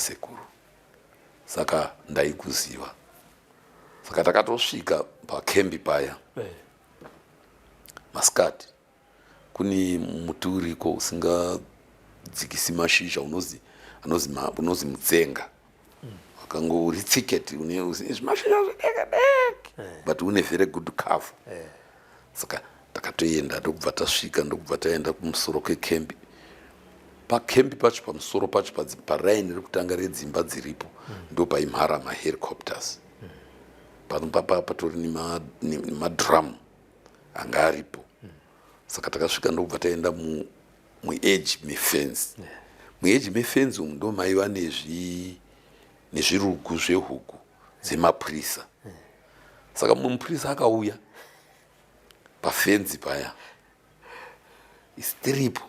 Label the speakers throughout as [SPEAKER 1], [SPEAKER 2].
[SPEAKER 1] nasekuru saka ndaikuziva saka takatosvika pakembi paya eh. Masikati kune muti uriko usingadzikisi mashizha unozi anozi unozi mutsenga wakango uri thicket une zvimashizha zvideke deke eh. but une very good cover eh. Saka takatoenda ndokubva tasvika ndokubva taenda kumusoro kwekembi pakembi pacho pamusoro pacho paraini rekutanga redzimba dziripo ndopaimhara mahelicopters pano papa patori nemadrum anga aripo saka takasvika ndokubva taenda muedge mefenzi muedge mefenzi umu ndo maiva nezvirugu zvehuku dzemapurisa saka mumwe mupurisa akauya pafenzi paya isitiripo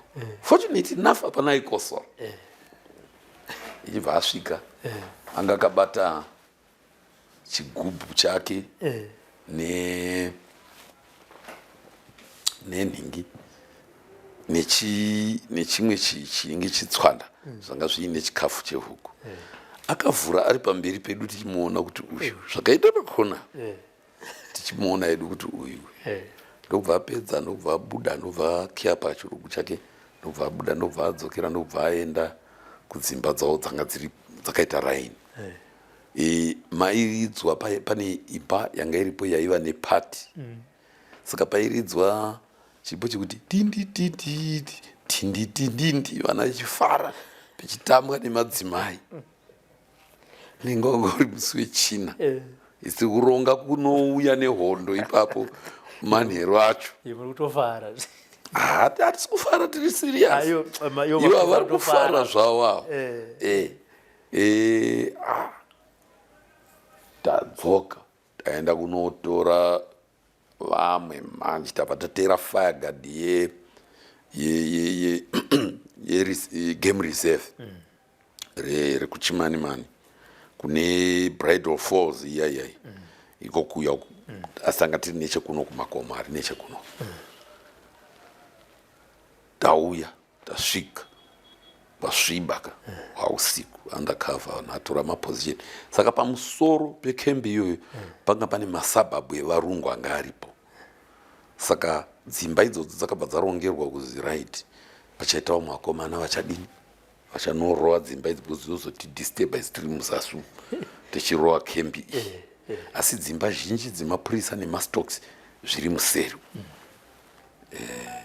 [SPEAKER 1] fortunate enough hapana aikosora ichibva asvika anga akabata chigubhu chake eh. ne nenhingi nechimwe chinenge chitswanda mm. zvanga zviine chikafu chehuku eh. Akavhura ari pamberi pedu tichimuona kuti uyu eh. Zvakaita pakona tichimuona hedu kuti uyu ndobva apedza ndobva abuda ndobva akiya pachirugu chake ndobva abuda ndobva adzokera ndobva aenda kudzimba dzavo dzanga dziri dzakaita raini e, mairidzwa pane imba yanga iripo yaiva nepati mm. Saka pairidzwa chipo chekuti tinditindindi tinditindindi vana vachifara pechitambwa nemadzimai nenge wanga uri musi wechina eh. Isi kuronga kunouya nehondo ipapo manheru acho hatisi kufara tiri serious iva vari kufara zvavo avo eh. Eh. Eh, ah. Tadzoka taenda kunotora vamwe manje tabva tateera fire guard ye ye ye ye, ye game reserve mm. Rekuchimani mani kune Bridal Falls iya iya mm. Iko kuya mm. Asi anga tiri nechekuno kumakomo ari nechekuno mm. Tauya tasvika kwasviba ka hausiku undercover vanhu atora maposition saka pamusoro pekembi iyoyo panga pane masabhabhu evarungu anga aripo saka dzimba idzodzo dzakabva dzarongerwa kuzi right pachaita vamwe vakomana vachadini vachanorowa dzimba idzi because dzozotidisturba isi tiri muzasi umu tichirowa kembi iyi eh, eh. Asi dzimba zhinji dzemapurisa nemastocks zviri museri mm. Eh,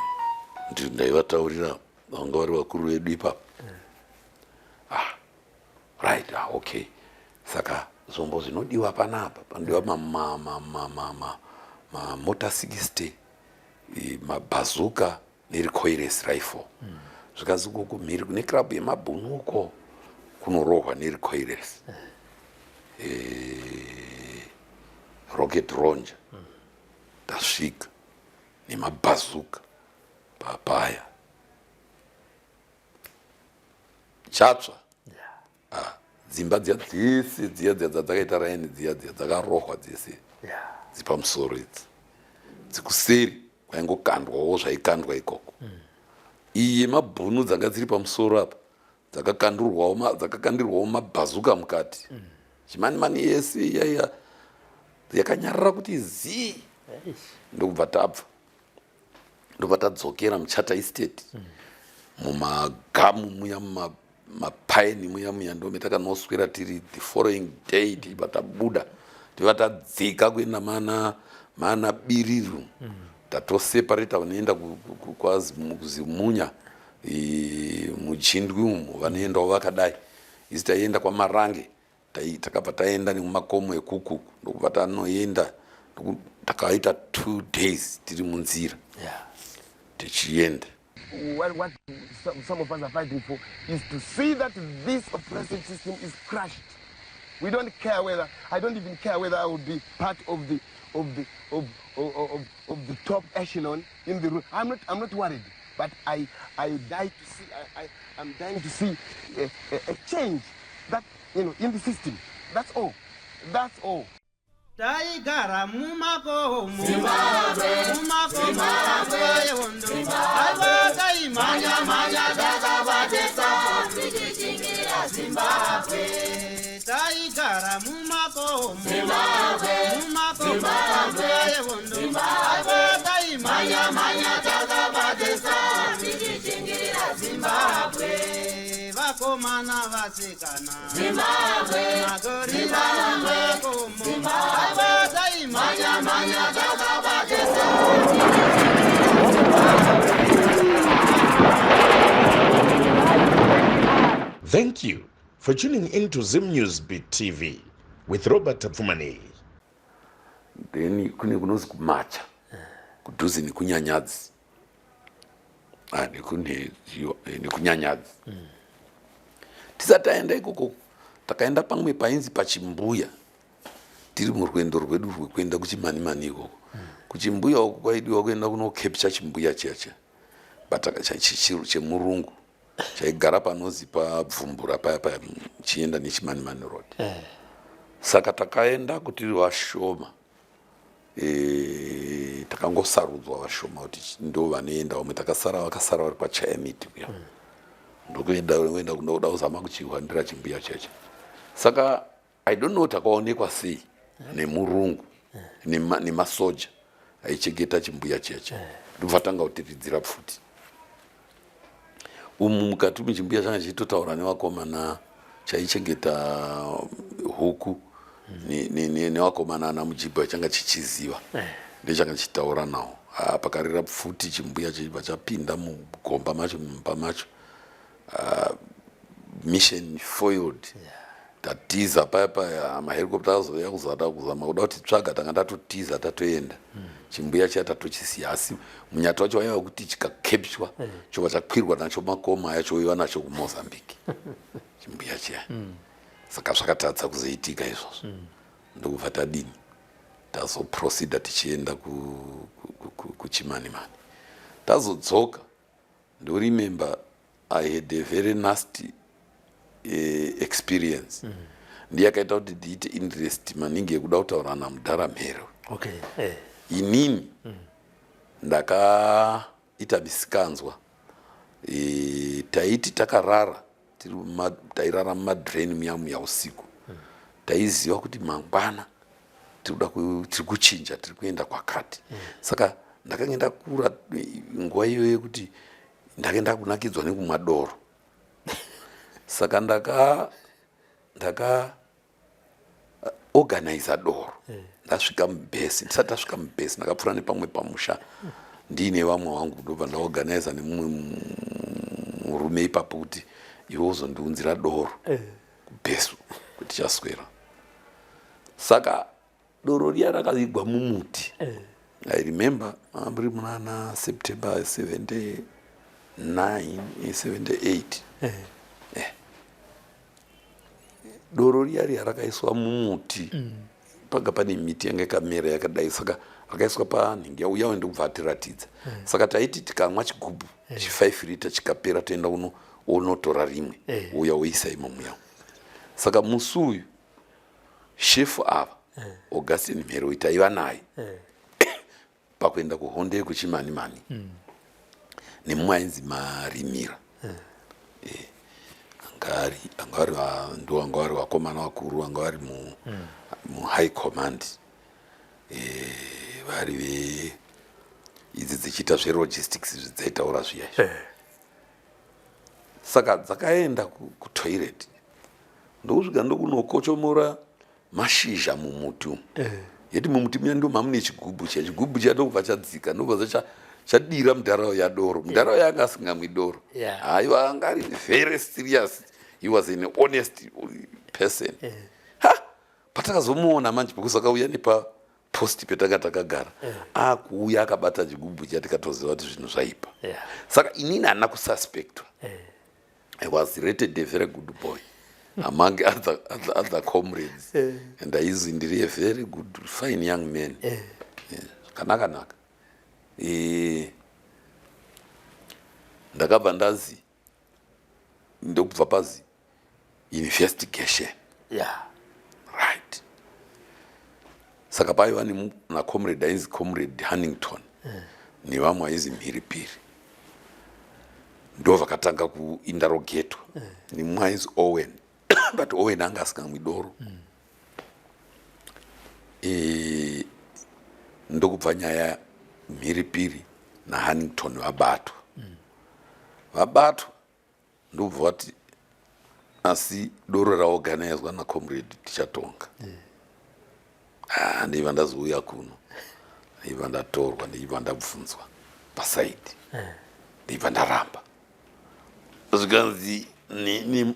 [SPEAKER 1] ndaivataurira vanga vari vakuru vedu ipapo ah, right ah, okay saka zvombo zvinodiwa panapa panodiwa mamota 60 mabhazuka nerecoilless rifle mm. Zvikanzi uko kumhiri kune club yemabhunu uko kunorohwa nerecoilless mm. Rocket ronja mm. Tasvika nemabhazuka papaya chatsva ah, dzimba dziya dzese dziya dziya dzadzakaita raini dziya dziya dzakarohwa dzese dzipamusoro idzi dzikuseri kwaingokandwawo zvaikandwa ikoko mm. Iyi yemabhunu dzanga dziri pamusoro apa dzakakandirwawo dzakakandirwawo mabhazuka mukati mm. Chimani mani yese iyaiya yakanyarara kuti zii ndokubva tabva ndobva tadzokera muchata estate mm. Mumagamu muya mumapaini muya muya ndome takanoswera tiri the following day tichibva tabuda tibva tadzika kuenda mana mana biriru mm. Tatoseparata vanoenda kwazimunya mujindwi umu vanoendawo vakadai isi taienda kwamarange takabva taenda nemumakomo ekuku ndokubva tanoenda takaita 2 days tiri munzira tichienda.
[SPEAKER 2] What some of us are fighting for is to see that this oppressive system is crushed. We don't care whether, I don't even care whether I will be part of the top echelon in the room. I'm not worried, but I die to see, I'm dying to see a change that in the system. That's all. That's all.
[SPEAKER 3] Taigara mumakomo mumakomo yehondo aiva taimhanya mhanya takabatesa. Zimbabwe. Taigara mumakomo, Zimbabwe, mumakomo, Zimbabwe, Zimbabwe, taimanya manya takabatesa tichichingirira Zimbabwe. Vakomana vasikana, Zimbabwe, magorira mumakomo, Zimbabwe, taimanya manya takabatesa.
[SPEAKER 4] Thank you for tuning in to Zim News Beat TV with Robert Tapfumaneyi.
[SPEAKER 1] Then kune kunozi kumacha kudhuze nekunyanyadzi, ah, nekunyanyadzi. Tisati taenda ikoko, takaenda pamwe painzi pachimbuya, tiri murwendo rwedu rwekuenda kuchimanimani ikoko. Kuchimbuya uku kwaidiwa kuenda kunocapture chimbuya chiya chiya, but chemurungu chaigara panozi pabvumbura paya paya chienda nechimanimani road. Saka takaenda kuti vashoma, takangosarudzwa vashoma kuti ndo vanoenda, vamwe takasara, vakasara vari kwachayamiti kuya. Ndokuenda kuenda kunoda kuzama kuchihwandira chimbuya chacho. Saka I don't know takaonekwa sei nemurungu nemasoja aichengeta chimbuya cheche, ndobva tanga kutiridzira pfuti umu mukati mechimbuya. Changa chichitotaura nevakomana chaichengeta huku nevakomana ana mujibha, changa chichiziva, ndechanga chichitaura nawo. Ah, pakarira pfuti, chimbuya chibva chapinda mugomba macho, mumba macho. Ah, mission foiled. Tatiza paya paya, mahelicopter azouya kuzada kuzama kuda kuti tsvaga, tanga tatotiza, tatoenda. Chimbuya chiya tatochisiya, asi munyato wacho waiva wekuti chikacapturwa, chobva chakwirwa nacho makomo aya, chouyiwa nacho kuMozambique chimbuya chiya. Saka zvakatadza kuzoitika izvozvo. Ndokubva tadini, tazoproceeda tichienda kuchimanimani. Tazodzoka, ndoremember I had a very nasty experience. Ndiye akaita kuti ndiite interest maningi yekuda kutaura namudhara Mhero. Inini ndakaita misikanzwa. Taiti takarara, tairara mumadrain muya muya usiku. Taiziva kuti mangwana tiri kuchinja, tiri kuenda kwakati. Saka ndakange ndakura nguva iyoyo yekuti ndakange ndakunakidzwa nekumwa doro. Saka ndaka organiza doro. Ndasvika mubhesi, ndisati ndasvika mubhesi, ndakapfuura nepamwe pamusha ndiine vamwe vangu, ndobva ndaorganiza nemumwe murume ipapo kuti iwe uzondiunzira doro kubhesu kuti chaswera. Saka doro riya rakavigwa mumuti. I remember muri munana September 79, 78. Doro riya riya rakaiswa mumuti. Panga pane miti yanga yakamera yakadai, saka rakaiswa panhingi uya ndokubva atiratidza. Saka taiti tikamwa chigubhu chi5 liter chikapera, toenda uno unotora rimwe, uya woisa imomo yao. Saka musi uyu shefu ava, Augustin Mheroi, taiva naye pakuenda kuhondo yekuchimani mani, nemumwe ainzi Marimira. Anga ari ndo anga vari vakomana vakuru vanga vari muhigh command, vari ve idzi dzichiita zvelogistics zvidzaitaura zviya izvi. Saka dzakaenda kutoilet, ndokusvika ndokunokochomora mashizha mumuti umu. Yeti mumuti muya ndo mamune chigubhu chiya, chigubhu chiya ndokubva chadzika, ndobva chadira mudharawo yadoro. Mudharawo yanga asingamwi doro. Haiwa, anga ari very serious, he was an honest person. Ha, patakazomuona manje, because akauya nepa post petanga takagara, akuuya akabata chigubhu chiya, tikatoziva kuti zvinhu zvaipa. Saka inini handina kususpectwa. I was rated a very good boy among other comrades and aizi ndiri a very good, fine young man. Zvakanaka naka. Ndakabva ndazi, ndokubva pazi investigation. Right, saka paiva nacomrade ainzi Comrade Hannington nevamwe ainzi Mhiripiri. Ndo vakatanga kuindarogetwa nemumwe ainzi Owen, but Owen anga asingamwi doro. Ndokubva nyaya Mhiripiri naHannington vabatwa. Vabatwa, ndobva vati, asi doro raorganizwa nacomrade Tichatonga. Ah, ndibva ndazouya kuno, ndibva ndatorwa, ndibva ndabvunzwa paside, ndibva ndaramba. Zvikanzi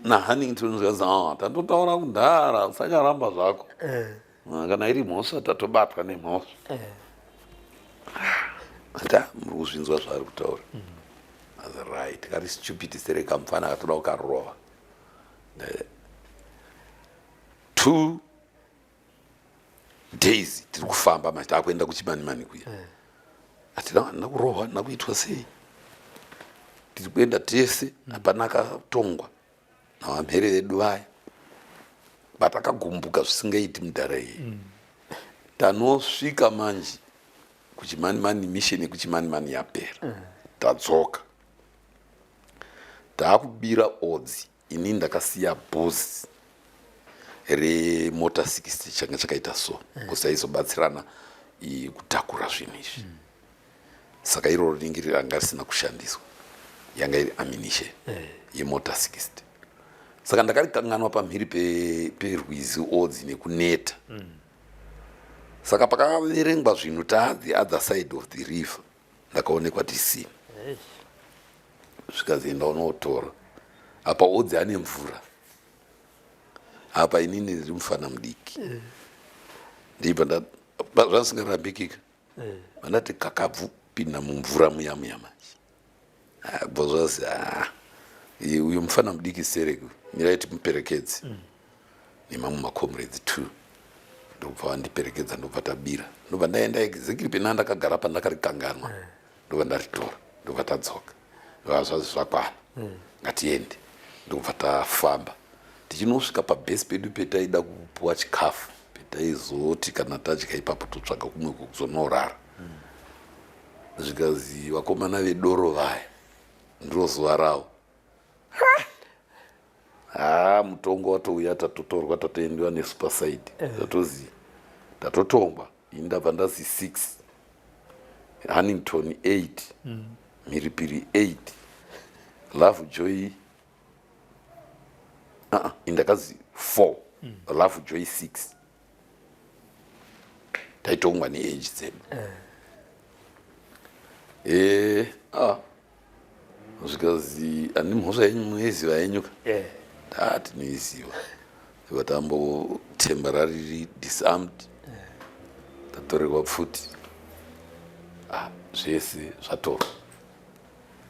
[SPEAKER 1] naHannington, zvikanzi, "Ah, tatotaura kudhara, usacharamba zvako. Ah, kana iri mhosva, tatobatwa nemhosva." Ta muri kuzvinzwa zvaari kutaura? Azi right, kari stupid sereka mufana akatoda kukarova. 2 days tiri kufamba manje, takuenda kuChimanimani kuya. Hatina, handina kurohwa, handina kuitwa sei. Tiri kuenda tese, hapana akatongwa navamhere vedu vaya, but akagumbuka zvisingaiti mudhara iyi. Tanosvika manje kuChimanimani, mission yekuChimanimani yapera, tadzoka, taakubira odzi. Ini ndakasiya bhozi remota 60 changa chakaita so, because taizobatsirana kutakura zvinhu izvi. Saka iroro ringi ranga risina kushandiswa, yanga iri ammunition yemota 60. Saka ndakarikanganwa pamhiri perwizi Odzi nekuneta. Saka pakaverengwa zvinhu, taa the other side of the river, ndakaonekwa tisina. Zvikazi, enda unotora. Apa Odzi ane mvura, apa inini ndiri mufana mudiki. Ndibva zvasingarambikika, vandati kakabvu pinda mumvura muya muya manje. Ah, kubva zvazi, "Ah, uyu mufana mudiki sereki, mirai timuperekedze nemamwe macomrades two." Ndobva vandiperekedza, ndobva tabira, ndobva ndaenda exactly pena ndakagara pandakarikanganwa, ndobva ndaritora, ndobva tadzoka. Zvazi zvakwana, ngatiende. Ndobva tafamba, tichinosvika pabhesi pedu petaida kupuwa chikafu, petaizoti kana tadya ipapo totsvaga kumwe kuzonorara. Zvikazi, vakomana vedoro vaya, ndiro zuva ravo. Ha, mutongo watouya, tatotorwa, tatoendiwa nesuperside, tatozi tatotongwa. Ini ndabva ndazi 6, Hannington 8, Mhiripiri 8, Love Joy, uh-uh, indakazi 4, Love Joy 6. Taitongwa neage dzedu. Ah, zvikazi, handi mhosva yenyu munoiziva yenyu ka? Ndaa, tinoiziva. Vatambotemba rariri disarmed, tatorerwa pfuti. Ah, zvese zvatorwa.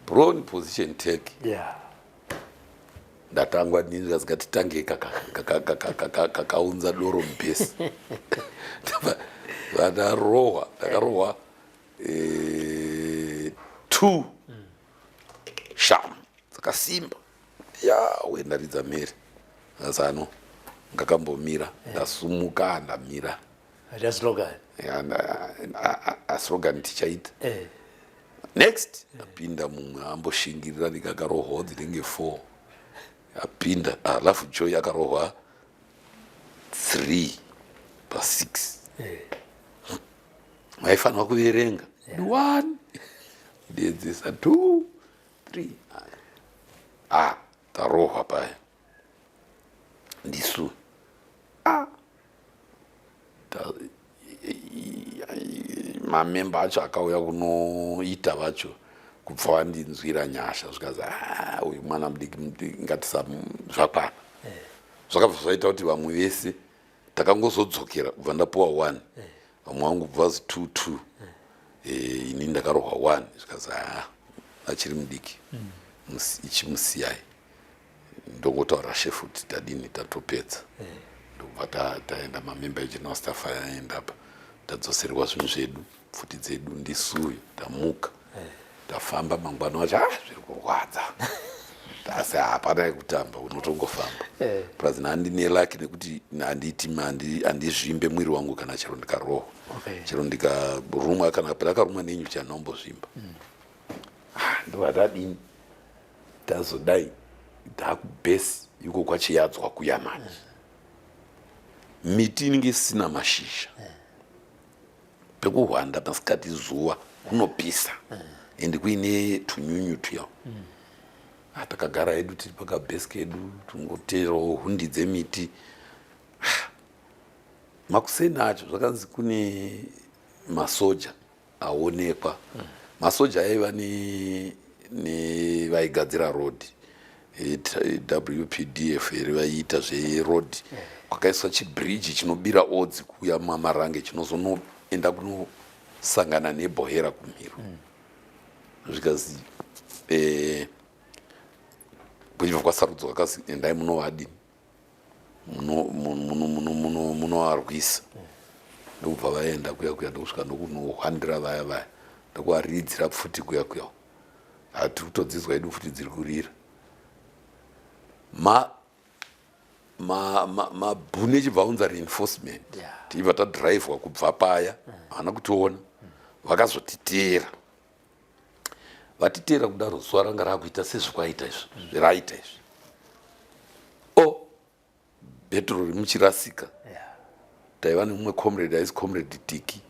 [SPEAKER 1] Prone position take. Ndatangwa nini, zikazi ngatitange kakaunza doro mubhesi. Vandarohwa, ndakarohwa two sham dzakasimba. Yawe, ndaridza mhere asano ngakambomira. Ndasumuka, ndamira.
[SPEAKER 5] Aita slogan.
[SPEAKER 1] Slogan tichaita next. Apinda mumwe, amboshingirira, ndikakarohwawo dzinenge four. Apinda, ah, Love Joy akarohwa three pasix. Vaifanirwa kuverenga one, dedzesa two, three. Ah, tarohwa paya ndisu. Ah, mamemba acho akauya kunoita vacho kubva vandinzwira nyasha, zvikazi, "Ah, uyu mwana mudiki mudiki, ngatisa zvakwana." Zvakabva zvaita kuti vamwe vese takangozodzokera kubva ndapuwa one, vamwe vangu kubva vazi two two. Ini ndakarohwa one, zvikazi, "Ah, achiri mudiki, ichimusiyai." Ndongotaura shefu kuti tadini, tatopedza. Ndobva taenda, mamemba egeneral staff aenda apa, tadzoserwa zvinhu zvedu, pfuti dzedu. Ndisuyo tamuka, tafamba. Mangwana wacho, ah, zviri kurwadza, asi hapana yekutamba, unotongofamba. Plus handine lucky nekuti handiti handizvimbe mwiri wangu kana chero ndikarohwa, chero ndikarumwa, kana pandakarumwa nenyuchi handinombozvimba. Ah, ndobva tadini. Tazodai takubhesi iko kwachiyadzwa kuya manje, miti inenge isina mashizha, pekuhwanda masikati zuva kunopisa ende kuine tunyunyu tuya. Ah, takagara hedu tiri pakabhesi kedu, tungoterawo hundi dzemiti. Ah, makuseni acho zvakanzi kune masoja aonekwa. Masoja aiva nevaigadzira road, WPDF here, vaiita zveroad. Kwakaiswa chibridge chinobira Odzi kuuya maMarange, chinozonoenda kunosangana neBohera kumhiro. Zvikazi kuchibva kwasarudzwa, akazi endai munovadini, munovarwisa. Ndokubva vaenda kuya kuya, ndokusvika ndokunohwandira vaya vaya, ndokuvaridzira pfuti kuya kuya. Hatiri kutodzidzwa hedu pfuti dziri kurira. Mabhunu echibva aunza reinforcement, tichibva tadhiraivhwa kubva paya. Havana kutiona, vakazotiteera. Vatiteera kudaro, zuva ranga rakuita sezvikwaita izvi, raita izvi o bhetro rimuchirasika. Taiva nemumwe comrade aisi Comrade Tiki,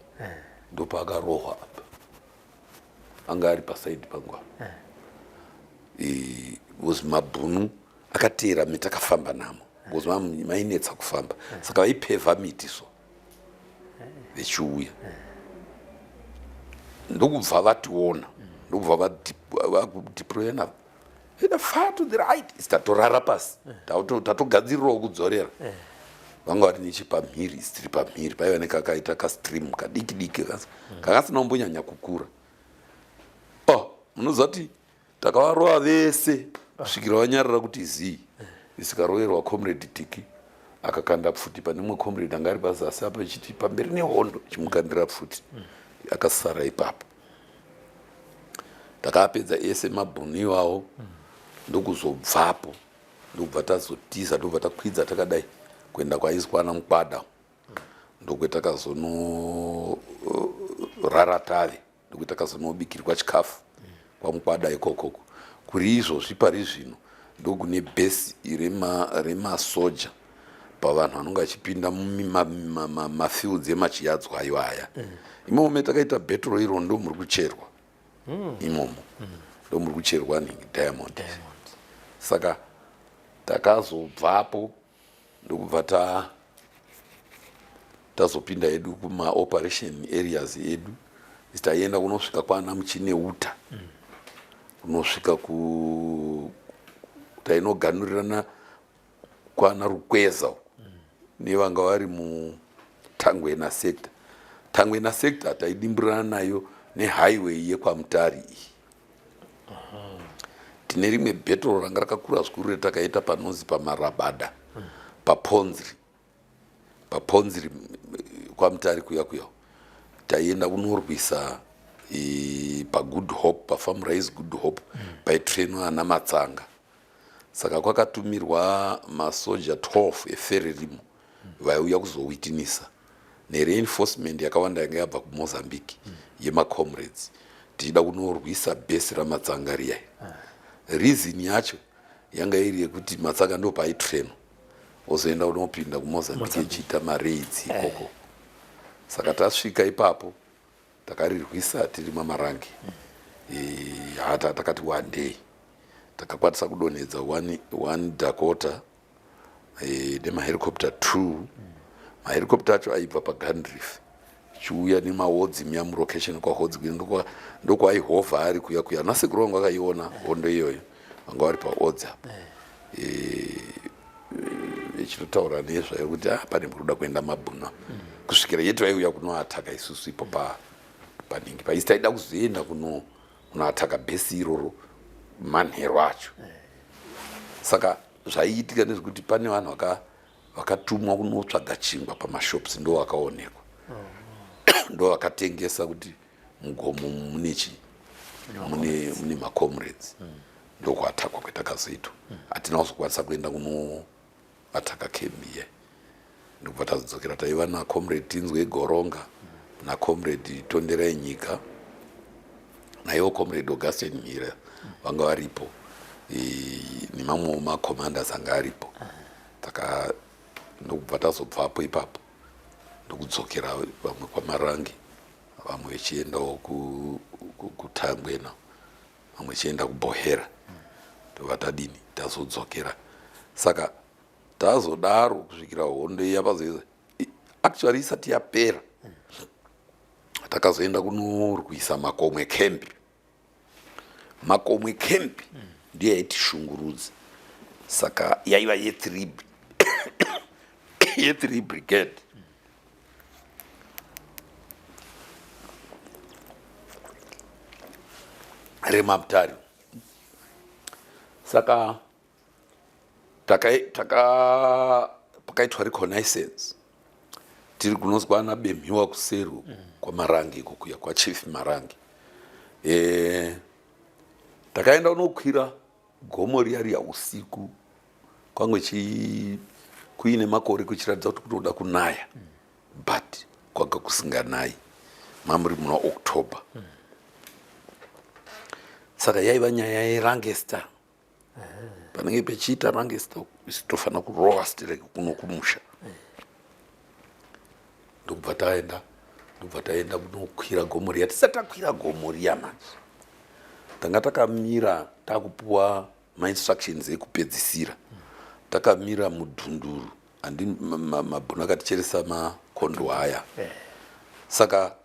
[SPEAKER 1] ndopaakarohwa apa, anga ari pasaidi pangu apa, because mabhunu akateera miti akafamba namo, because mainetsa kufamba, saka vaipevha miti so vechiuya. Ndokubva vationa, ndokubva vakudeployana enda far to the right. Isi tatorara pasi, tatogadzirirawo kudzorera. Vanga vari nechepamhiri, isi tiri pamhiri. Paiva nekakaita kastream kadiki diki kakasina kumbonyanya kukura. Oh, munoziva kuti takavarova vese kusvikira vanyarara kuti zii. Isikaroverwa Comrade Tiki, akakanda pfuti pane mumwe comrade anga ari pazasi apo, ichiti pamberi nehondo, ichimukandira pfuti, akasara ipapo. Takapedza ese mabhunu iwawo, ndokuzobvapo, ndokubva tazotiza, ndokubva takwidza takadai kuenda kwaizwa Mukwada, ndokwetakazonorara tave, ndokuti takazonobikirwa chikafu kwaMukwada ikokoko. Kuri izvozvi pari zvino ndokune bhesi remasoja pavanhu vanonge vachipinda mumafields emachiyadzwa ayo aya. Imomo metakaita battle iro ndo muri kucherwa imomo, ndo muri kucherwa nhingi diamond. Saka takazobvapo, ndokubva ta tazopinda hedu kumaoperation areas edu. Taienda kunosvika kwana Muchineuta, kunosvika ku tainoganurirana kwana Rukweza uku nevanga vari muTangwena sector. Tangwena sector taidimburirana nayo nehighway yekwaMutare iyi. Tine rimwe battle ranga rakakura zvikuru retakaita panonzi paMarabada, paPonzri, paPonzri kwaMutare kuya kuya. Taienda kunorwisa paGood Hope, pafarm Rise Good Hope, paitrenwa ana Matsanga. Saka kwakatumirwa masoja 12 eFrelimo vaiuya kuzowitinisa nereinforcement yakawanda yanga yabva kuMozambique yemacomrades, tichida kunorwisa bhesi raMatsanga riyai. Reason yacho yanga iri yekuti Matsanga ndo paitrenwa ozoenda kunopinda kuMozambique echiita maraids ikoko. Saka tasvika ipapo, takarirwisa tiri maMarange. Hata takati one day takakwanisa kudonhedza one Dakota nemahelicopter two. Mahelicopter acho aibva paGandriff chiuya nemaodzi muya mulocation kwaHodzi, ndokwaihova ari kuya kuya. Nasekuru vangu akaiona hondo iyoyo, vanga vari paOdzi apa, vechitotaura nezvayo kuti ah, pane kuda kuenda mabhuna kusvikira yeti vaiuya kunoataka isusu ipo paningi paisi. Taida kuzoenda kunoataka bhesi iroro manheru acho. Saka zvaiitika ndezvekuti pane vanhu vakatumwa kunotsvaga chingwa pamashops, ndo vakaonekwa, ndo vakatengesa kuti mugomo mune chi mune macomrades. Ndokuatakwa kwetakazoitwa. Hatina kuzokwanisa kuenda kunoataka camp iye, ndokubva tazodzokera. Taiva nacomrade Tinzwe Goronga, nacomrade Tonderai Nyika, naiwo Comrade Augustin Mhira vanga varipo. Nemamwewo macommanders anga aripo. Taka ndokubva tazobvapo ipapo ndokudzokera vamwe kwaMarange, vamwe vechiendawo kuTangwena, vamwe vechienda kuBohera. Ndobva tadini tazodzokera. Saka tazodaro kusvikira hondo iya pazoiza actually isati yapera, takazoenda kunorwisa Makomwe camp. Makomwe camp ndiyo yaitishungurudza. Saka yaiva ye3 ye3 brigade. Remabutari. Saka taka taka pakaitwa reconnaissance tiri kunonzwa ana Bemhiwa kuseru kwaMarange iko kuya kwaChief Marange. Takaenda kunokwira gomo riya riya usiku, kwangwe kuine makore kuchiratidza kuti kutoda kunaya, but kwanga kusinganayi, mamuri muna October. Saka yaiva nyaya yeRangester. Panenge pechiita Rangester, isu tofanira kurova stereki kuno kumusha. Ndokubva taenda, ndobva taenda kunokwira gomo riya. Tisati takwira gomo riya manje, tanga takamira takupuwa mainstructions ekupedzisira. Takamira mudhunduru, handi mabhunu akaticheresa makondo aya. Saka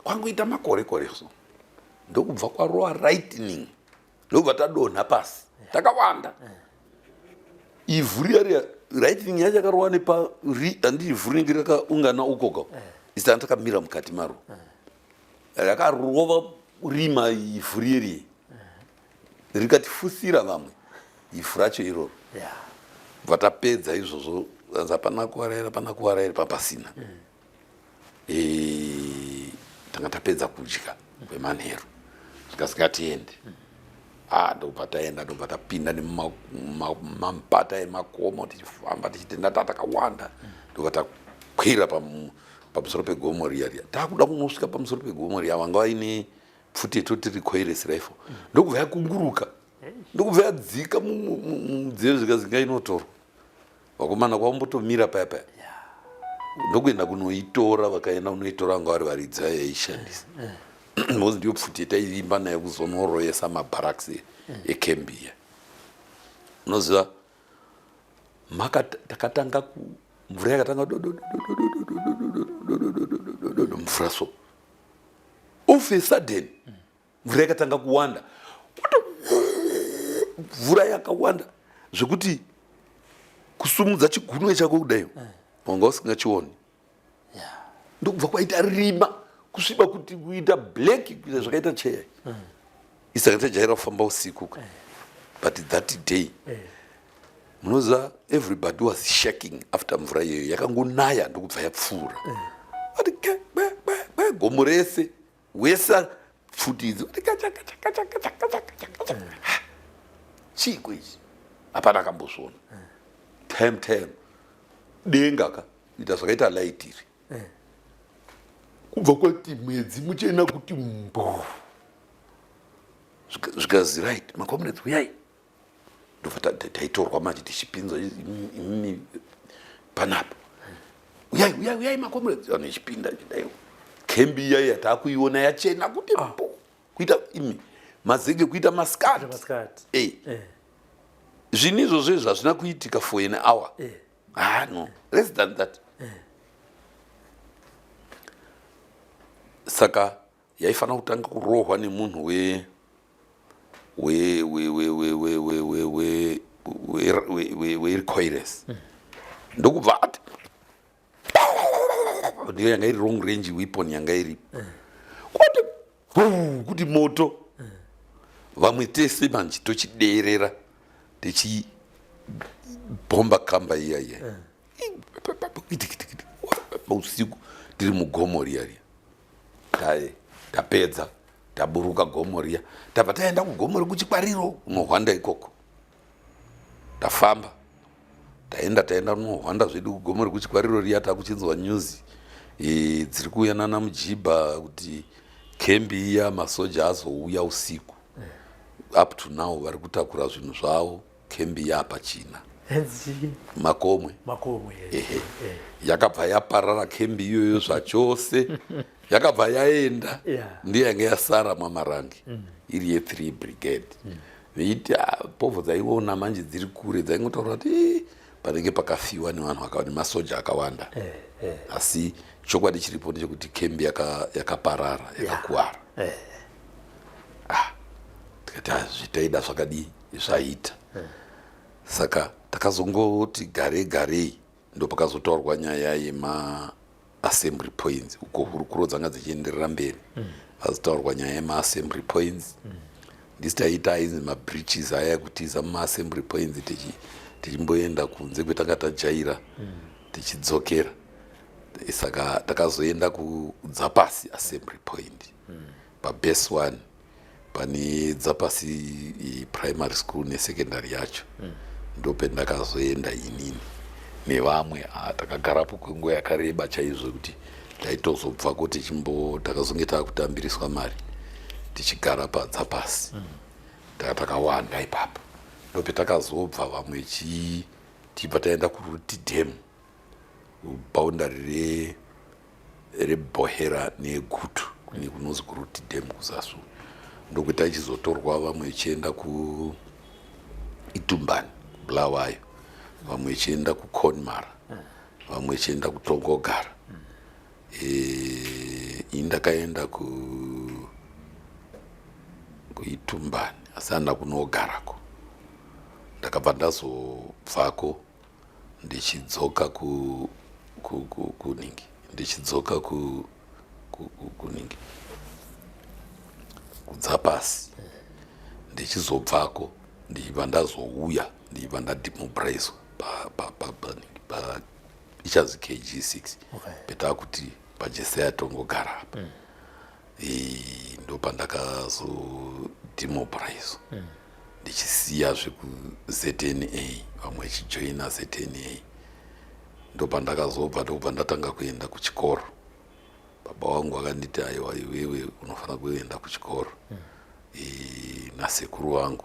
[SPEAKER 1] kwangoita makore kore so, ndokubva kwarowa lightning, ndokubva tadonha pasi takawanda. Ivhu riya riya, lightning yacho yakarova nepa handi ivhu rinenge rakaungana ukoka, isi tanga takamira mukati maro, rakarova rima ivhu riye riye rikatifusira vamwe ivhu racho iroro. Bva tapedza izvozvo, anzi hapana kuwaraira, hapana kuwaraira, papasina. Tanga tapedza kudya kwemanheru, zvikasi ngatiende. Ndobva taenda, ndobva tapinda nemumapata emakomo tichifamba tichitenda takawanda, ndobva takwira pamusoro pegomo riya riya. Takuda kunosvika pamusoro pegomo riya, vanga vaine pfuti yetoti recoilless rifle, ndokubva yakunguruka, ndokubva yadzika mudziyo, zvikazi ngainotorwa. Vakomana kwambotomira paya paya ndokuenda kunoitora. Vakaenda kunoitora, vanga vari varidzi vayo yaishandisa, because ndiyo pfuti yataivimba nayo kuzonoroyesa mabarracks ekembiya. Unoziva, takatanga mvura yakatanga dododododododododododododododo mvura. So off a sudden mvura yakatanga kuwanda, mvura yakawanda zvekuti kusumudza chigunwe chako kudai wanga usingachioni. Ndokubva kwaita rima, kusviba kuti kuita black, kuita zvakaita cheya. Isaka tajaira kufamba usiku, but that day, munoziva, everybody was shaking after mvura iyoyo yakangonaya ndokubva yapfuura. Ati ke kwe kwe kwe, gomo rese wese pfuti idzi. Ati kacha kacha kacha kacha kacha kacha kacha. Chiiko ichi? Hapana akambozviona. Time time denga ka ita zvakaita light iri, kubva kwati mwedzi muchena kuti mbo. Zvikazi right, macomrades, uyai. Ndobva taitorwa manje tichipinzwa, imimi panapa, uyai uyai uyai macomrades. Vanhu ichipinda chidai, kembi iya yataakuiona yachena kuti mbo, kuita imi mazenge kuita masikati.
[SPEAKER 5] Masikati.
[SPEAKER 1] Zvinhu izvozvo izvi hazvina kuitika for an hour. Ah no, less than that. Saka yaifanira kutanga kurohwa nemunhu we we we we we we we we we we we we recoilless, ndokubva ati ndiyo yanga iri long range weapon yanga iri kuti buu, kuti moto. Vamwe tese manje tochiderera tichibhomba kamba iya iya usiku tiri mugomo riya riya. Tapedza taburuka gomo riya, tabva taenda kugomo rekuChikwariro kunohwanda ikoko. Tafamba taenda taenda kunohwanda zvedu kugomo rekuChikwariro riya, takuchinzwa news dziri kuuya nana Mujibha kuti kembi iya masoja azouya usiku. Up to now vari kutakura zvinhu zvavo, kembi yapachina. Makomwe.
[SPEAKER 5] Makomwe.
[SPEAKER 1] Ehe, yakabva yaparara kembi iyoyo zvachose, yakabva yaenda. Ndiyo yanga yasara mwaMarange iri ye3 Brigade. Veiti, ah, povho dzaiona manje dziri kure, dzaingotaura kuti, "Ii, panenge pakafiwa nevanhu nemasoja akawanda." Asi chokwadi chiripo ndechekuti kembi yakaparara, yakakuwara. Ah, tikati, "Ah, zvitaida zvakadii zvaita." Saka takazongoti garei garei, ndopakazotaurwa nyaya yemaassembly points. Uko hurukuro dzanga dzichienderera mberi, vazotaurwa nyaya yemaassembly points. Ndisi taita ainzi mabreaches aya ekutiza mumaassembly points, tichimboenda kunze kwetanga tajaira, tichidzokera. Saka takazoenda kuDzapasi assembly point, pabase one pane Dzapasi Primary School nesecondary yacho. Ndopendakazoenda inini nevamwe. Ah, takagarapo kwenguva yakareba chaizvo, kuti taitozobvako tichimbo takazonge taakutambiriswa mari tichigara paDzapasi. Taka takawanda ipapo. Ndopetakazobva vamwe tichibva taenda kuRuti Dam, boundary reBohera neGutu, kune kunonzi kuRuti Dam kuzasu. Ndokuti achizotorwa vamwe vachienda kuItumbani, Bulawayo, vamwe vachienda kuConmara, vamwe vachienda kuTongogara. Ini ndakaenda kuItumbani, asi handina kunogarako. Ndakabva ndazobvako ndichidzoka kuningi, ndichidzoka kuningi, kuDzapasi. Ndichizobvako ndichibva ndazouya, ndichibva ndademobilizwa pa ichazi KG6, petakuti paJesaya Tongogara apa. Ndopandakazodemobilizwa ndichisiya zvekuZNA, vamwe vachijoina ZNA. Ndopandakazobva, ndokubva ndatanga kuenda kuchikoro. Baba vangu vakanditi, "Aiwa, iwewe unofanira kuenda kuchikoro." Nasekuru vangu.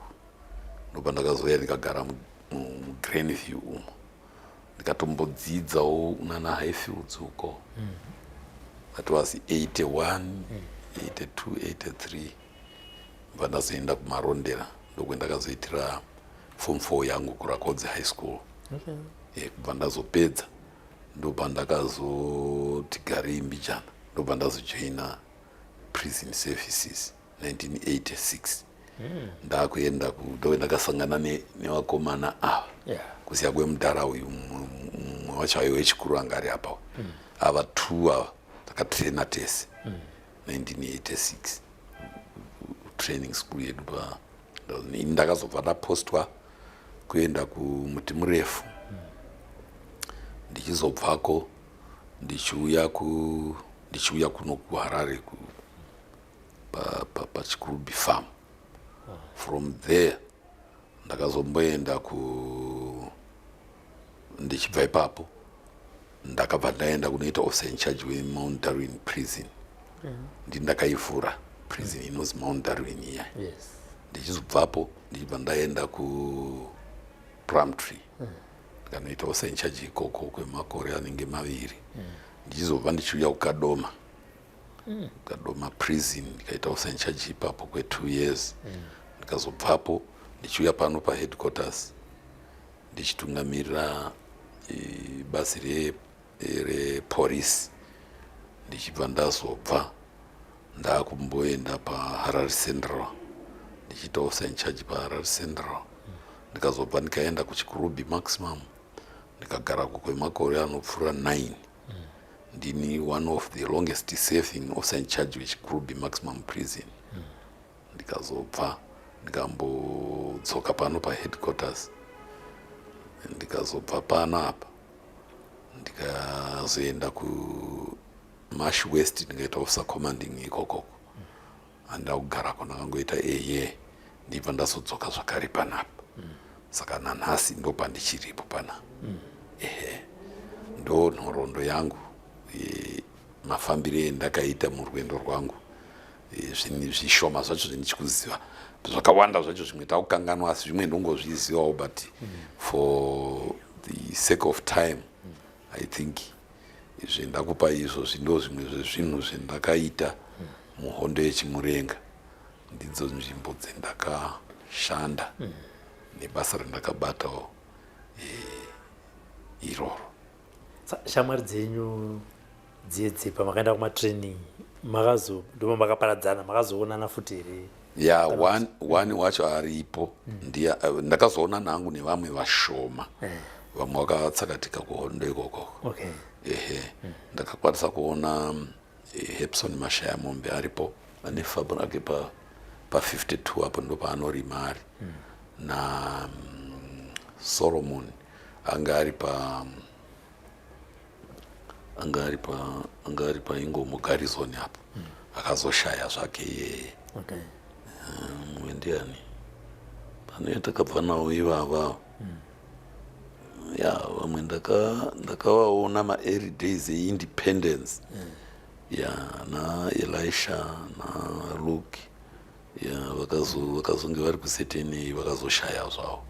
[SPEAKER 1] Ndopandakazouya ndikagara muGrandview umo, ndikatombodzidzawo nana Highfields uko. That was 81, 82, 83. Bva ndazoenda kuMarondera, ndokwendakazoitira form 4 yangu kuRakodzi High School. Kubva ndazopedza, ndobva ndakazoti garei mbijana, ndobva ndazojoina prison services 1986. Ndakuenda ndo ndakasangana nevakomana ava, kusiya kwemudhara uyu mumwe wacho aiwe wechikuru anga ari apa. Ava two ava takatraina tese 1986, training school yedu pa. Ini ndakazobva ndapostwa kuenda kumuti murefu. Ndichizobvako ndichiuya kuno kuHarare, paChikurubi Farm. From there ndakazomboenda ku ndichibva ipapo ndakabva ndaenda kunoita officer in charge weMount Darwin Prison. Ndi ndakaivhura prison inonzi Mount Darwin iya. Ndichizobvapo ndichibva ndaenda kuPlumtree, ndikanoita officer in charge ikoko kwemakore anenge 2. Ndichizobva ndichiuya kuKadoma, Kadoma Prison, ndikaita officer in charge ipapo kwe2 years. Ndikazobvapo ndichiuya pano paheadquarters, ndichitungamirira basi repolisi. Ndichibva ndazobva ndakumboenda paHarare Central, ndichiita officer in charge paHarare Central. Ndikazobva ndikaenda kuChikurubi Maximum, ndikagarako kwemakore anopfuura 9. Ndini one of the longest serving officer in charge weChikurubi Maximum Prison. Ndikazobva ndikambodzoka pano paheadquarters. Ndikazobva pano apa ndikazoenda kuMash West, ndikaita officer commanding ikokoko. Handina kugarako, ndakangoita eye, ndibva ndazodzoka zvakare panapa. Saka nanhasi ndo pandichiripo pana. Ehe, ndo nhoroondo yangu, mafambire endakaita murwendo rwangu. Zvinhu zvishoma zvacho zvendichikuziva, zvakawanda zvacho zvimwe takukanganwa, asi zvimwe ndongozvizivawo, but for the sake of time, I think zvendakupa izvo zvindo zvimwe zvezvinhu zvendakaita muhondo yeChimurenga. Ndidzo nzvimbo dzendakashanda nebasa randakabatawo iroro.
[SPEAKER 5] Shamwari dzenyu dziedze pamakaenda kumatraining, makazo ndoma makaparadzana, makazoonana futi here?
[SPEAKER 1] Ya, one wacho aripo. Ndiye ndakazoonana hangu nevamwe vashoma. Vamwe vakatsakatika kuhondo ikoko. Ehe, ndakakwanisa kuona Hepson Mashaya Mombe aripo, ane famu rake pa 52 apo, ndo paanorima ari, na Solomon anga ari paIngomo garrison apo, akazoshaya zvake iyeye. Mumwe ndiani pane takabva nawo ivava? Ya, vamwe ndakavaona maearly days eindependence, ya, naElisha naLuke, ya, vakazonge vari kuZNA, vakazoshaya zvavo.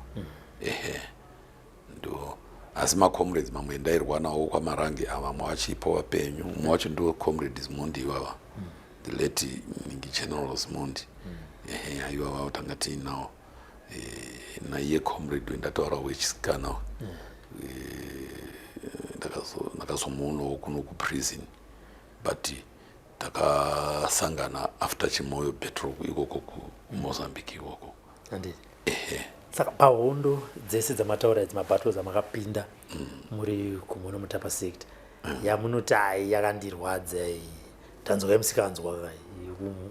[SPEAKER 1] Ehe, ndo asi macomrades mamwe ndairwa nawo kwaMarange, vamwe vachipo vapenyu. Mumwe wacho ndo Comrade Zimondi ivava, the late ningi General Zimondi. Ehe, aivava tanga tiinawo. Naiye comrade wendataura wechisikana, ndakazomuonawo kuno kuprison, but takasangana after Chimoyo battle ikoko kuMozambique ikoko.
[SPEAKER 5] Handiti.
[SPEAKER 1] Ehe.
[SPEAKER 5] Saka pahondo dzese dzamataura idzi, mabattles amakapinda muri kuMunomutapa Sector, yamunoti ai yakandirwadza iyi, tanzwa yemusikanzwa?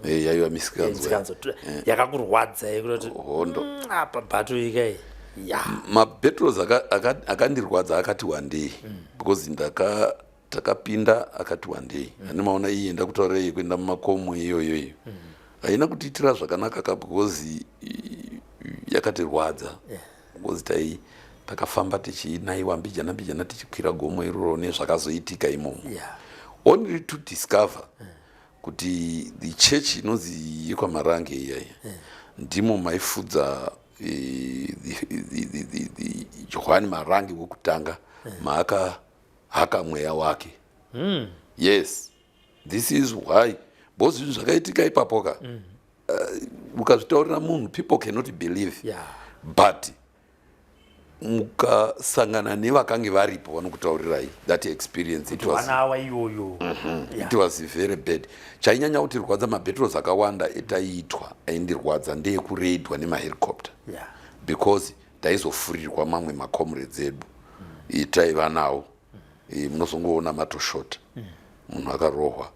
[SPEAKER 1] Yaiva misikanzwa.
[SPEAKER 5] Misikanzwa yakakurwadza yekutoti
[SPEAKER 1] Hondo.
[SPEAKER 5] Apa battle ikai ya?
[SPEAKER 1] Mabattles akandirwadza akati wandei, because takapinda akati wandei. Ane maona iye ndakutaurira kuenda mumakomo iyoyo, iyo haina kutiitira zvakanaka ka, because yakatirwadza, because takafamba tichinaiwa mbijana mbijana tichikwira gomo iroro nezvakazoitika imomo, only to discover kuti the church inonzi yekwaMarange iyaya ndimo maifudza the Johani Marange wekutanga, maakahaka mweya wake. Yes, this is why, because zvinhu zvakaitika ipapo ka, ukazvitaurira munhu, people cannot believe, but mukasangana nevakange varipo vanokutaurirai that experience. It was,
[SPEAKER 5] Vanawa iyoyo.
[SPEAKER 1] It was very bad. Chainyanya kutirwadza, mabattles akawanda etaiitwa aindirwadza ndeyekureidwa nemahelicopter, because taizofurirwa mamwe macomrades edu taiva nawo. Munozongoona matoshota munhu akarohwa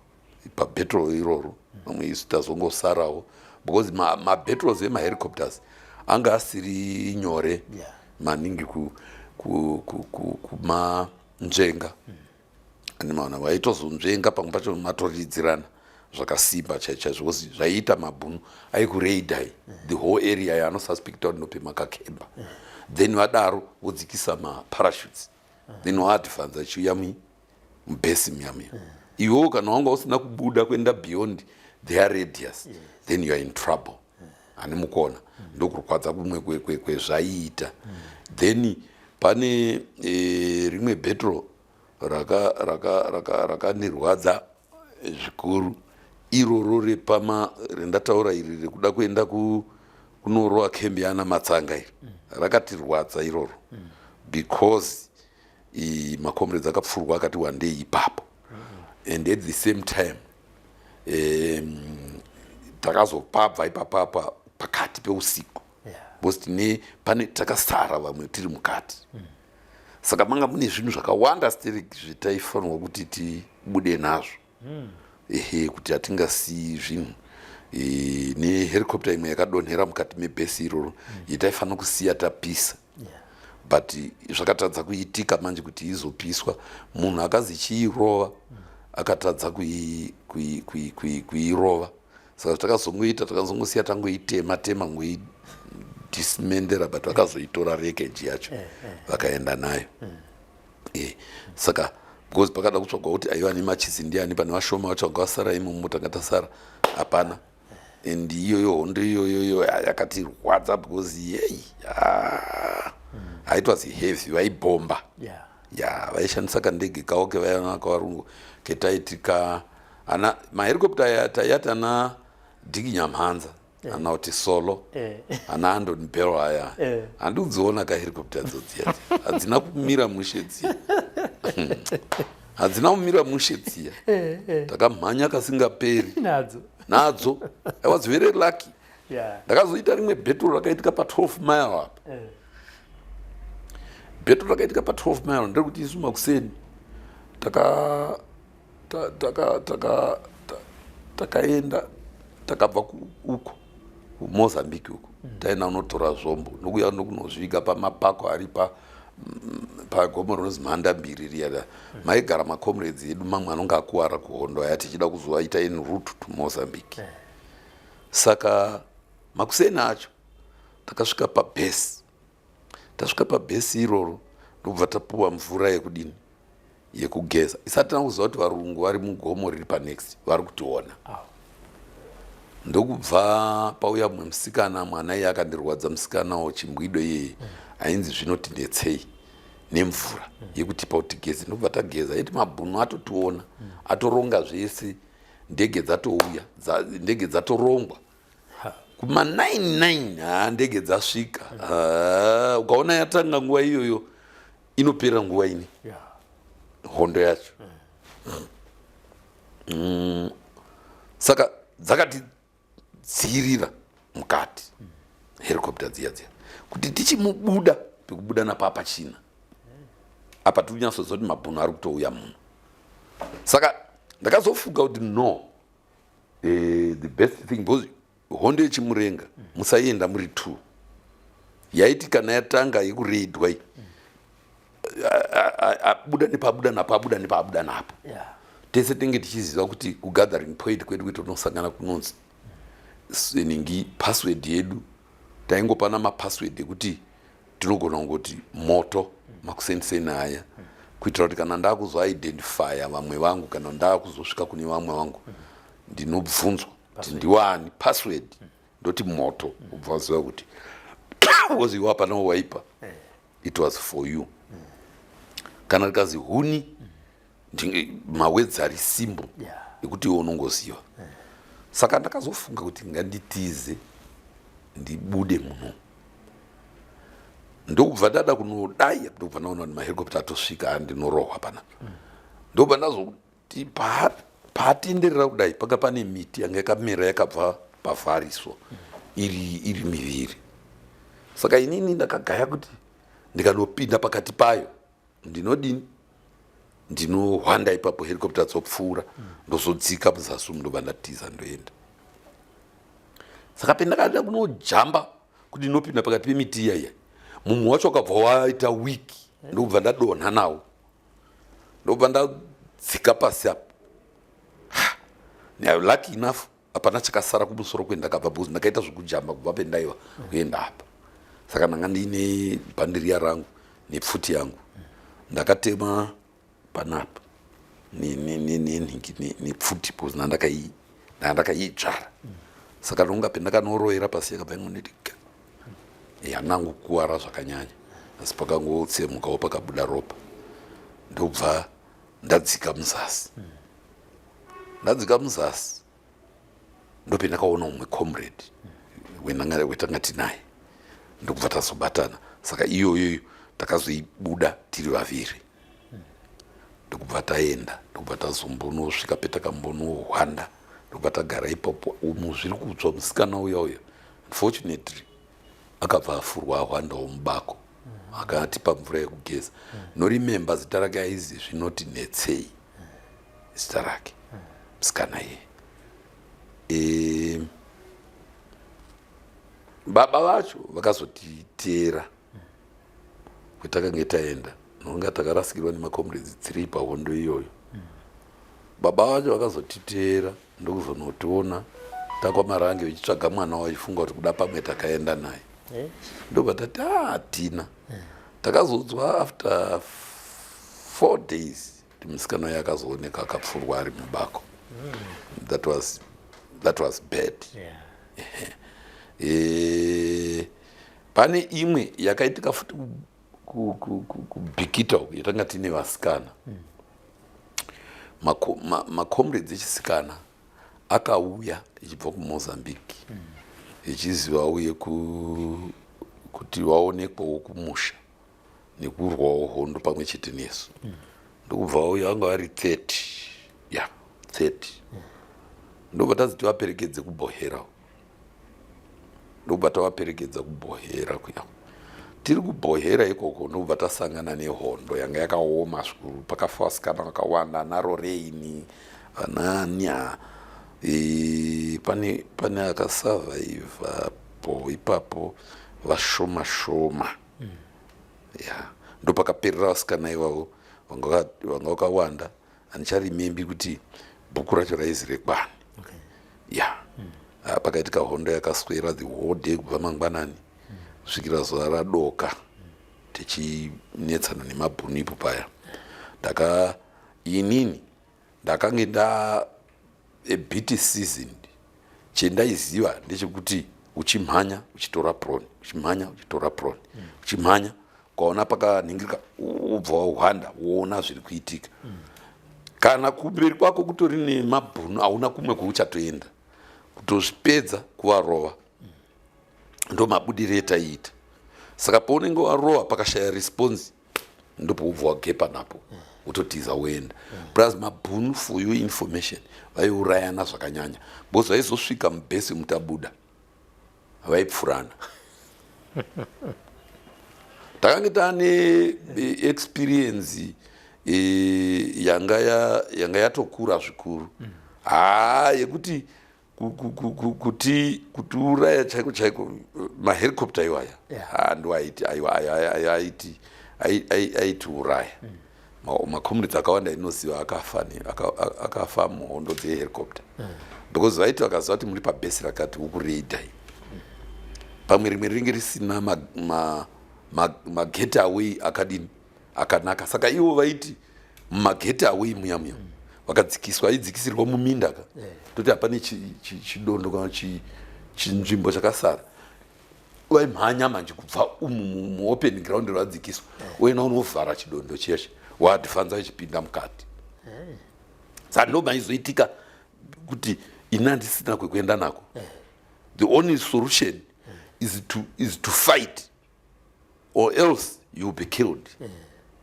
[SPEAKER 1] pabattle iroro, mamwe isu tazongosarawo, because mabattles emahelicopters anga asiri nyore maningi kumanzvenga. Animaona vaitozonzvenga pamwe pacho matoridzirana zvakasimba chaizvo chaizvo, because zvaiita mabhunu aikureidai the whole area yaanosuspecta kuti ndopemakakemba, then vadaro vodzikisa maparachutes, then waadvanza achiuya mubhesi muya muya. Iwewo kana wanga usina kubuda kuenda beyond their radius, then you are in trouble. Hani mukona ndokurwadza kumwe kwezvaiita. Then pane rimwe battle rakandirwadza zvikuru iroro repama rendataura iri rekuda kuenda kunorowa kembi yana Matsanga iri. Rakatirwadza iroro because macomrades akapfurwa akati wandei ipapo, and at the same time takazopabva ipapapa pakati peusiku, because tine pane takasara vamwe tiri mukati. Saka manga mune zvinhu zvakawanda sterek zvetaifanirwa kuti tibude nazvo. Ehe, kuti hatingasiyi zvinhu. Nehelicopter imwe yakadonhera mukati mebhesi iroro yataifanira kusiya tapisa, but zvakatadza kuitika manje kuti izopiswa. Munhu akazi chiirova akatadza kuirova. Saka takazongoita, takazongosiya tangoitema tema, ngoidismantler, but vakazoitora wreckage yacho, vakaenda nayo. Saka Because pakada kutsvagwa kuti aiva nemachisi ndiani, pane vashoma vacho vanga vasara imomo, tanga tasara hapana. And iyoyo hondo iyoyoyo yakatirwadza because yei, it was heavy, vaibhomba. Ya, vaishandisa kandege kavo kevaiona kavarungu ketaiti ka ana mahelicopter aya taiyati ana Diki Nyamhanza, ana kuti Solo, ana Andon Bell aya. Handi kudziona kahelicopter dzodziya, hadzina kumira mushe dziya, hadzina kumira mushe dziya. Takamhanya kasingaperi
[SPEAKER 5] nadzo.
[SPEAKER 1] Nadzo. I was very lucky. Ndakazoita rimwe battle rakaitika pa12 Mile apa. Battle rakaitika pa12 Mile nderekuti isu makuseni taka taka taka takaenda, takabva uko kuMozambique uko, taenda kunotora zvombo nokuya nokunozviga pamapako ari pa pagomo rinonzi Mhandambiri riya, maigara macomrades edu mamwe anonge akuwara kuhondo aya, tichida kuzovaita en route to Mozambique. Saka makuseni acho takasvika pabhesi. Tasvika pabhesi iroro, ndobva tapuwa mvura yekudini, yekugeza, isati tana kuziva kuti varungu vari mugomo riri panext vari kutiona. Ndokubva pauya mumwe musikana, mwana iye akandirwadza, musikanawo chimbwido iyeye, ainzi Zvinotindetsei, nemvura yekutipa kuti tigeze. Ndobva tageza iti mabhunu atotiona, atoronga zvese, ndege dzatouya, ndege dzatorongwa kuma 99. Ha, ndege dzasvika. Ha, ukaona yatanga nguva iyoyo, inopera nguva ini hondo yacho. Saka dzakatidzirira mukati helicopter dziya dziya kuti tichimubuda pekubuda napapa china apa, tiri kunyatsoziva kuti mabhunu ari kutouya muno. Saka ndakazofunga kuti no, the best thing, because hondo yechimurenga musaienda muri two. Yaiti kana yatanga yekureidwa iyi, abuda nepabuda napo, abuda nepabuda napo, tese tinge tichiziva kuti kugathering point kwedu kuti tinosangana kunonzi ningi. Password yedu taingopana mapassword ekuti tinogona kungoti moto makuseniseni aya, kuitira kuti kana ndakuzoidentifya vamwe vangu, kana ndakuzosvika kune vamwe vangu, ndinobvunzwa kuti ndiwani, password ndoti moto, ubva waziva kuti because iwe hapana waipa, it was for you. Kana rikazi huni, mawords ari simple ekuti iwe unongoziva. Saka ndakazofunga kuti nganditize, ndibude muno. Ndokubva ndada kunodai, ndokubva ndaona kuti mahelicopter atosvika, andinorohwa panapa. Ndobva ndazoti paatenderera kudai, panga pane miti yanga yakamera yakabva pavhariso iri miviri. Saka inini ndakagaya kuti ndikanopinda pakati payo ndinodini, ndinohwanda ipapo, helicopter dzopfuura, ndozodzika muzasi umu, ndobva ndatiza ndoenda. Saka pendakada kunojamba kuti ndinopinda pakati pemiti iya iya, mumwe wacho wakabva waita weak, ndokubva ndadonha nawo, ndobva ndadzika pasi apo. Lucky enough hapana chakasara kumusoro kwendakabva, because ndakaita zvekujamba kubva pendaiva kuenda apa. Saka ndanga ndiine bhandiriya rangu nepfuti yangu, ndakatema panapa nenhingi nepfuti because ndandakaidzvara. Saka ndonga pendakanorovera pasi, yakabva ingoneti ga. Handina kukuwara zvakanyanya, asi pakangotsemukawo pakabuda ropa. Ndobva ndadzika muzasi. Ndadzika muzasi, ndopendakaona umwe comrade wetanga tinaye, ndokubva tazobatana. Saka iyoyoyo takazoibuda tiri vaviri, ndokubva taenda, ndokubva tazombonosvika petakambonohwanda, ndokubva tagara ipapo umu zviri kutsva. Musikana uya uya unfortunately akabva afurwa, ahwandawo mubako, akatipa mvura yekugeza. Noremember zita rake, aizi Zvinoti Netsei zita rake musikana iye. Baba vacho vakazotiteera kwetakange taenda, nonga takarasikirwa nemacomrades 3 pahondo iyoyo. Baba vacho vakazotiteera, ndokuzonotiona takwaMarange vechitsvaga mwana wachifunga kuti kuda pamwe takaenda naye. Ndobva tati hatina. Takazodzwa after 4 days. Kuti musikana uyo akazooneka akapfurwa ari mubako. That was bad. Pane imwe yakaitika futi kuBikita uku, yatanga tine vasikana. Macomrades echisikana akauya ichibva kuMozambique, ichiziva uye kuti vaonekwawo kumusha nekurwawo hondo pamwe chete nesu. Ndokubva vauya, vanga vari 30, ya 30. Ndobva tazi tivaperekedze kuBohera. Ndobva tavaperekedza kuBohera kuya. Tiri kuBohera ikoko, ndobva tasangana nehondo yanga yakaoma zvikuru. Pakafa vasikana vakawanda, ana Roreini, vanania. Pane akasurvive po ipapo vashoma shoma. Ya, ndopakaperera vasikana ivavo vanga vakawanda. Handicharemembi kuti bhuku racho raizi rekwani. Ya. Ah, pakaitika hondo yakaswera the whole day, kubva mangwanani kusvikira zuva radoka, tichinetsana nemabhunu ipo paya. Ndaka inini ndakange nda a bit seasoned. Chendaiziva ndechekuti uchimhanya uchitora prone, uchimhanya uchitora prone, uchimhanya ukaona pakanhingirika, ubva wahwanda, woona zviri kuitika. Kana kumberi kwako kutori nemabhunu, hauna kumwe kwauchatoenda, kutozvipedza kuvarova. Ndo mabudiro etaiita. Saka paunenge warova, pakashaya response, ndopaubva wagepa napo, wototiza woenda. Plus mabhunu, for your information, vaiurayana zvakanyanya, because vaizosvika mubhesi mutabuda, vaipfurana. Takange taane experience yanga yatokura zvikuru, haa, yekuti kutiuraya chaiko chaiko, mahelicopter iwaya. Ndo aiti aiwa, aiti aitiuraya. Macomrades akawanda inoziva akafa akafa muhondo dzehelicopter, because vaiti vakaziva kuti muri pabhesi rakati, wokureidai pamwe rimwe rinenge risina magetaway akadini akanaka. Saka ivo vaiti mumagetaway muya muya vakadzikiswa, aidzikisirwa muminda ka. Toti hapane chidondo kana chinzvimbo chakasara, vaimhanya manje kubva umu muopen ground rwadzikiswa, woenda unovhara chidondo cheshe, waadvanza ichipinda mukati. Saka ndo maizoitika kuti ini handisina kwekuenda nako. The only solution is to fight or else you will be killed.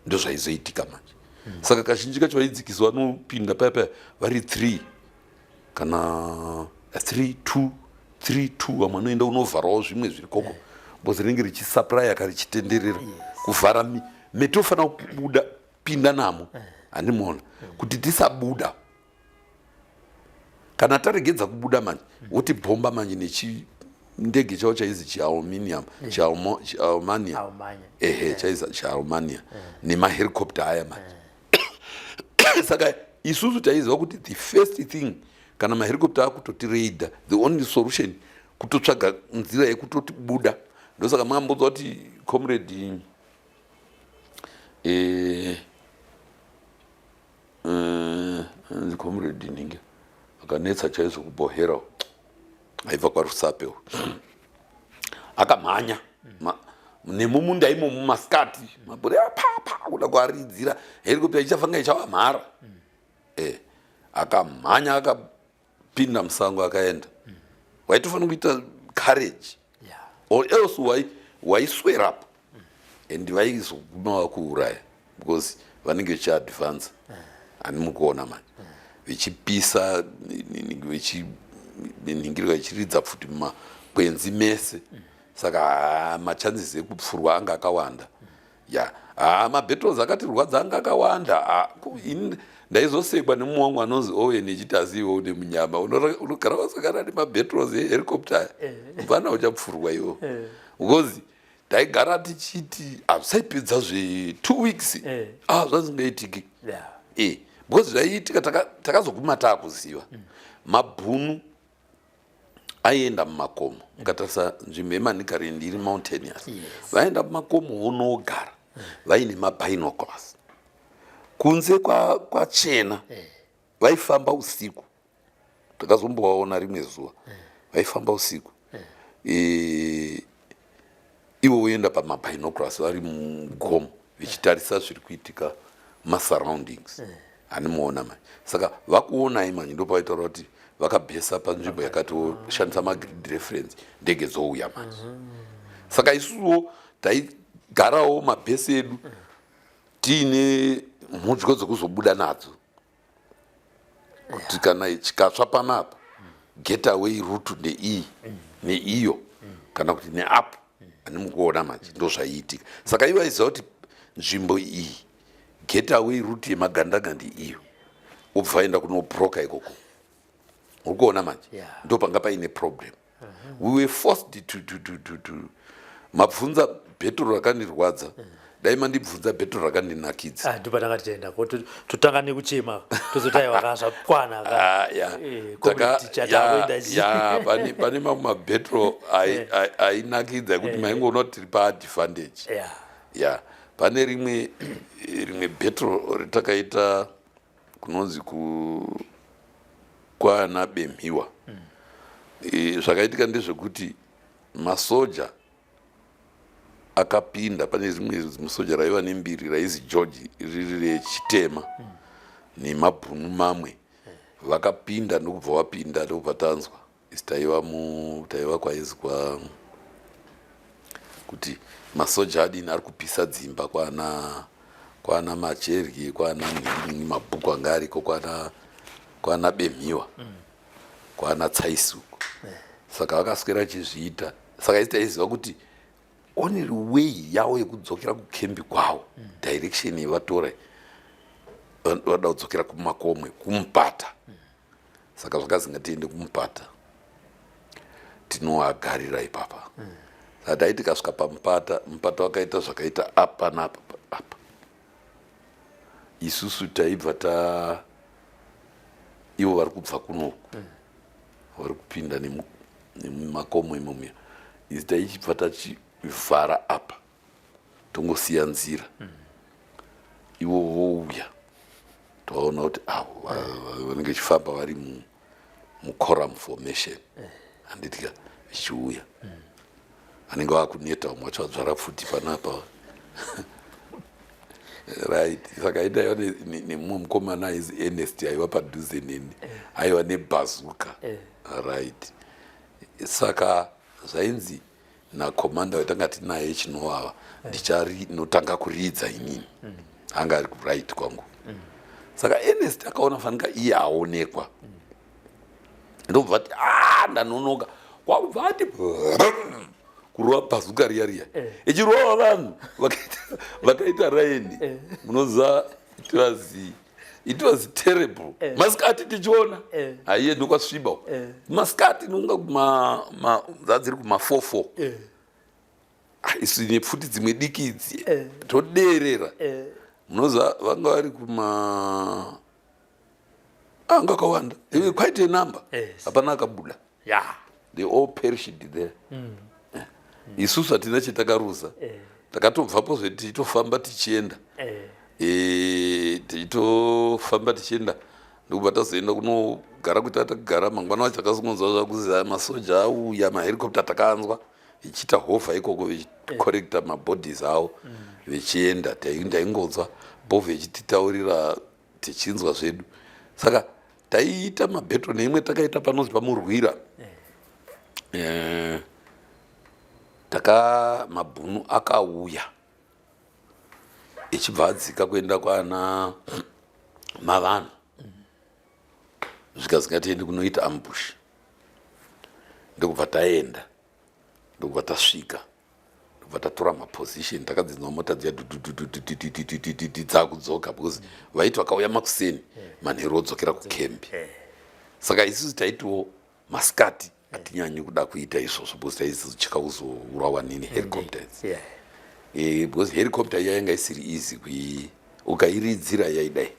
[SPEAKER 1] Ndo zvaizoitika manje. Saka kazhinji kacho vaidzikiswa vanopinda paya paya vari 3 kana 3 2 3 2. Vamwe vanoenda unovharawo zvimwe zviri koko, because rinenge richisupplya ka, richitenderera kuvhara metofanira kubuda pinda namo. Handimuona kuti tisabuda. Kana taregedza kubuda manje, woti bhomba manje nechindege chavo chaizi chialuminium, chialmania.
[SPEAKER 5] Almania.
[SPEAKER 1] Ehe, chaizi chialmania nemahelicopter aya manje. Saka isusu taiziva kuti the first thing, kana mahelicopter akutotireidha, the only solution kutotsvaga nzira yekutoti buda. Ndosaka makambodzwa kuti comrade comrade ninge akanetsa chaizvo kuBohera, aibva kwaRusape, akamhanya nemumunda imomo masikati, mabhure apapa kuda kuaridzira helicopter ichafanga ichavamhara. Akamhanya akapinda musango, akaenda. Waitofanira kuita courage or else waiswerapo and vaizoguma vakuuraya, because vanenge vechiadvansa. Hani mukuona manje vechipisa, vechiningirwa, vechiridza pfuti mumakwenzi mese. Saka haa, machances ekupfurwa anga akawanda. Ya, haa, mabattles akatirwadza anga akawanda. Ini ndaizosekwa nemumwe wangu anonzi Owen, echiti asi iwe une munyama, unogara wasangana nemabattles ehelicopter, mufana uchapfurwa iwo, because taigara tichiti hazvisaipedza zve 2 weeks. Ah, zvazingaitiki. Because zvaiitika, takazoguma taakuziva mabhunu aienda mumakomo. Mukatarisa nzvimbo yeManicaland iri mountainous. Vaenda mumakomo vonogara vaine mabinoculars. Kunze kwachena kwa Vaifamba usiku, takazombovaona rimwe zuva vaifamba usiku. Ivo voenda pamabinoculars vari mugomo vechitarisa zviri kuitika masurroundings. Hanimuona manje, saka vakuonai manje, ndopavaitaura kuti vakabhesa panzvimbo yakati, voshandisa magrid reference, ndege dzouya manje. Saka isusuwo taigarawo mabhesi edu tiine mhudyo dzekuzobuda nadzo, kuti kana chikatsva panapa, getaway route ndeiyi neiyo kana kuti neapo. Ani mukuona manje, ndo zvaiitika. Saka ivo aiziva kuti nzvimbo iyi getaway route yemagandanga ndeiyo, obva vaenda kunobroka ikoko. Uri kuona manje?
[SPEAKER 5] Yeah.
[SPEAKER 1] Ndo panga paine problem. We were forced to mabvunza battle rakandirwadza, dai mandibvunza battle rakandinakidza.
[SPEAKER 5] Ah, ndopatanga tichaenda ko, totanga nekuchema, tozotaiwa ka zvakwana ka.
[SPEAKER 1] Ah, ya.
[SPEAKER 5] Comrade Ticha,
[SPEAKER 1] Ya, pane mamwe mabattle ainakidza ekuti maingoona kuti tiri paadvantage. Ya, pane rimwe battle retakaita kunonzi kwana Bemhiwa. Zvakaitika ndezvekuti masoja akapinda pane rimwe musoja raiva nembiri raizi George, riri rechitema, nemabhunu mamwe. Vakapinda, ndokubva vapinda, ndokubva tanzwa isi taiva mu taiva kwaizi kwa kuti masoja adini, ari kupisa dzimba kwana Macherye, kwana Nhingi, mabhuku anga ariko kwana Bemhiwa, kwana Tsaisuku. Saka vakaswera achizviita. Saka isi taiziva kuti only way yavo yekudzokera kukembi kwavo, direction yevatora, vada kudzokera kumakomwe, kumupata. Saka zvakazi ngatiende kumupata, tinoagarira ipapa. Saka taiti tikasvika pamupata, mupata wakaita zvakaita apa napa apa, isusu taibva ta ivo vari kubva kunoku, vari kupinda nemumakomo imomuya, isi taichibva tachivhara apa, tongosiya nzira. Ivo vouya, tovaona kuti avo vanenge vachifamba vari mucolumn formation, handitika, vichiuya, vanenge vakuneta, vamwe vacho vadzvara pfuti panapa, right? Saka indaiva nemumwe mukomana aizi Ernest, aiva padhuze neni, aiva nebhazuka, right? Saka zvainzi nacommander wetanga tinaye, Chinovava, ndichanotanga kuridza inini, anga ari kuright kwangu. Saka Ernest akaona fanika iye aonekwa, ndobva ati, "A, ndanonoka." Kwakubva ati kurova bhazuka riya riya, ichirova vanhu vakaita raini. Munoziva, it was terrible. Masikati tichiona, haiye ndokwasviba masikati, nonga dzadziri kuma44, isu nepfuti dzimwe diki idzi toderera. Munoziva, vanga vari kuma anga akawanda, quite a number. Hapana akabuda. They all perished there. Isusu hatina chetakaruza. Takatobvapo zve, tichitofamba tichienda. Tichitofamba tichienda, ndokubva tazoenda kunogara kuti takagara. Mangwana wacho takazongonzwa zvakuzi masoja auya, mahelicopter, takanzwa ichiita hover ikoko, vechicollecta mabodies avo vechienda. Taingonzwa bhovha ichititaurira, tichinzwa zvedu. Saka taiita mabattle neimwe takaita panonzi paMurwira. Taka mabhunu akauya ichibva adzika kuenda kwana Mavanhu, zvikazi ngatiende kunoita ambush. Ndokubva taenda, ndokubva tasvika, ndokubva tatora maposition. Takadzinzwa mota dziya dududududududududud dzakudzoka, because vaiti vakauya makuseni, manheru odzokera kukembi. Saka isusu taitiwo masikati hatinyanyi kuda kuita izvozvo, because taizotya kuzourawa nini helicopter idzi. Because helicopter iya yanga isiri easy kui ukairidzira, yaidai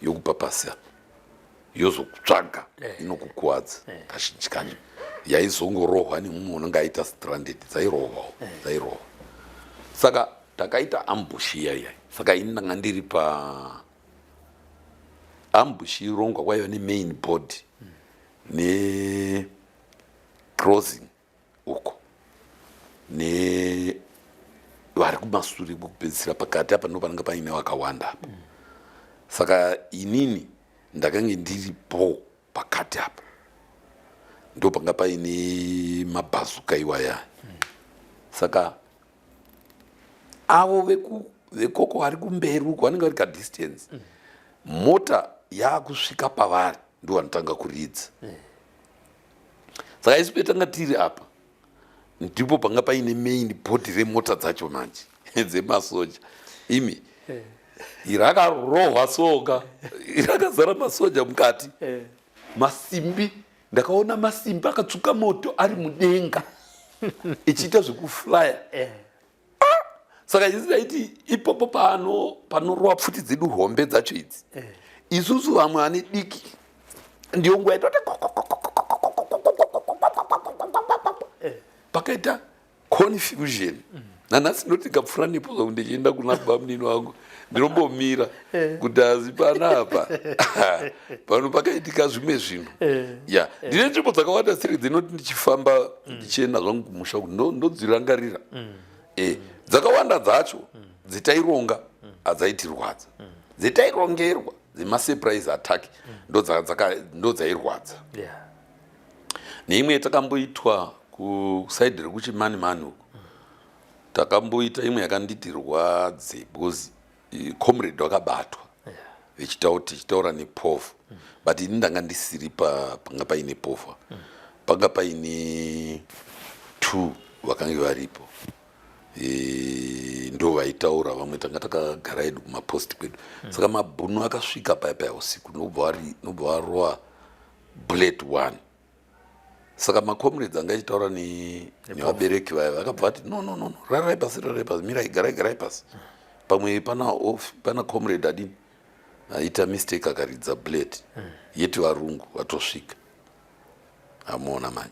[SPEAKER 1] yokupa pasi apa, yozokutsvaga, inokukuwadza. Kazhinji kacho yaizongorohwa nemumwe unenge aita stranded, dzairohwawo, dzairohwa. Saka takaita ambush iya iya. Saka ini ndanga ndiri pa Ambush irongwa kwaiva nemain board necrossing uko nevari kumasure kwekupedzisira. Pakati apa ndo pananga paine vakawanda apa. Saka inini ndakange ndiripo pakati apa, ndo panga paine mabhazuka iwaya. Saka avo vekoko vari kumberi uko vanenge vari kadistance, mota yaakusvika pavari ndo vanotanga kuridza. Saka isu petanga tiri apa, ndipo panga paine main body remota dzacho manje dzemasoja. Imi, rakarohwa soka, rakazara masoja mukati, masimbi. Ndakaona masimbi akatsvuka moto ari mudenga ichiita zvekuflya. Saka isi taiti ipopo pano panorowa pfuti dzedu hombe dzacho idzi, isusu vamwe vane diki, ndiyo nguva yaitoti pakaita confusion. Nanhasi ndinoti ndikapfuura nepo zvangu ndichienda kuna bamunini wangu, ndinombomira kuti asi panapa pano pakaitika zvimwe zvinhu. Ya, ndine nzvimbo dzakawanda siri dzinoti ndichifamba ndichienda zvangu kumusha kuti ndodzirangarira. Dzakawanda dzacho dzitaironga hadzaitirwadza, dzitairongerwa dzemasurprise attack ndo dzairwadza. Neimwe takamboitwa kuside rekuChimani mani uku, takamboita imwe yakanditirwadze because comrade wakabatwa vechitaura, tichitaura nepovha, but ini ndanga ndisiri panga paine povha, panga paine two vakange varipo. Ndo vaitaura, vamwe tanga takagara hedu kumapost kwedu. Saka mabhunu akasvika paya paya usiku, ndobva varowa bullet one. Saka macomrades anga achitaura nevabereki vaya vakabva vati, "No, no, no, no, rarai pasi, rarai pasi, mirai, garai, garai pasi. Pamwe pana comrade adini aita mistake akaridza bullet." Yeti varungu vatosvika, amuona manje.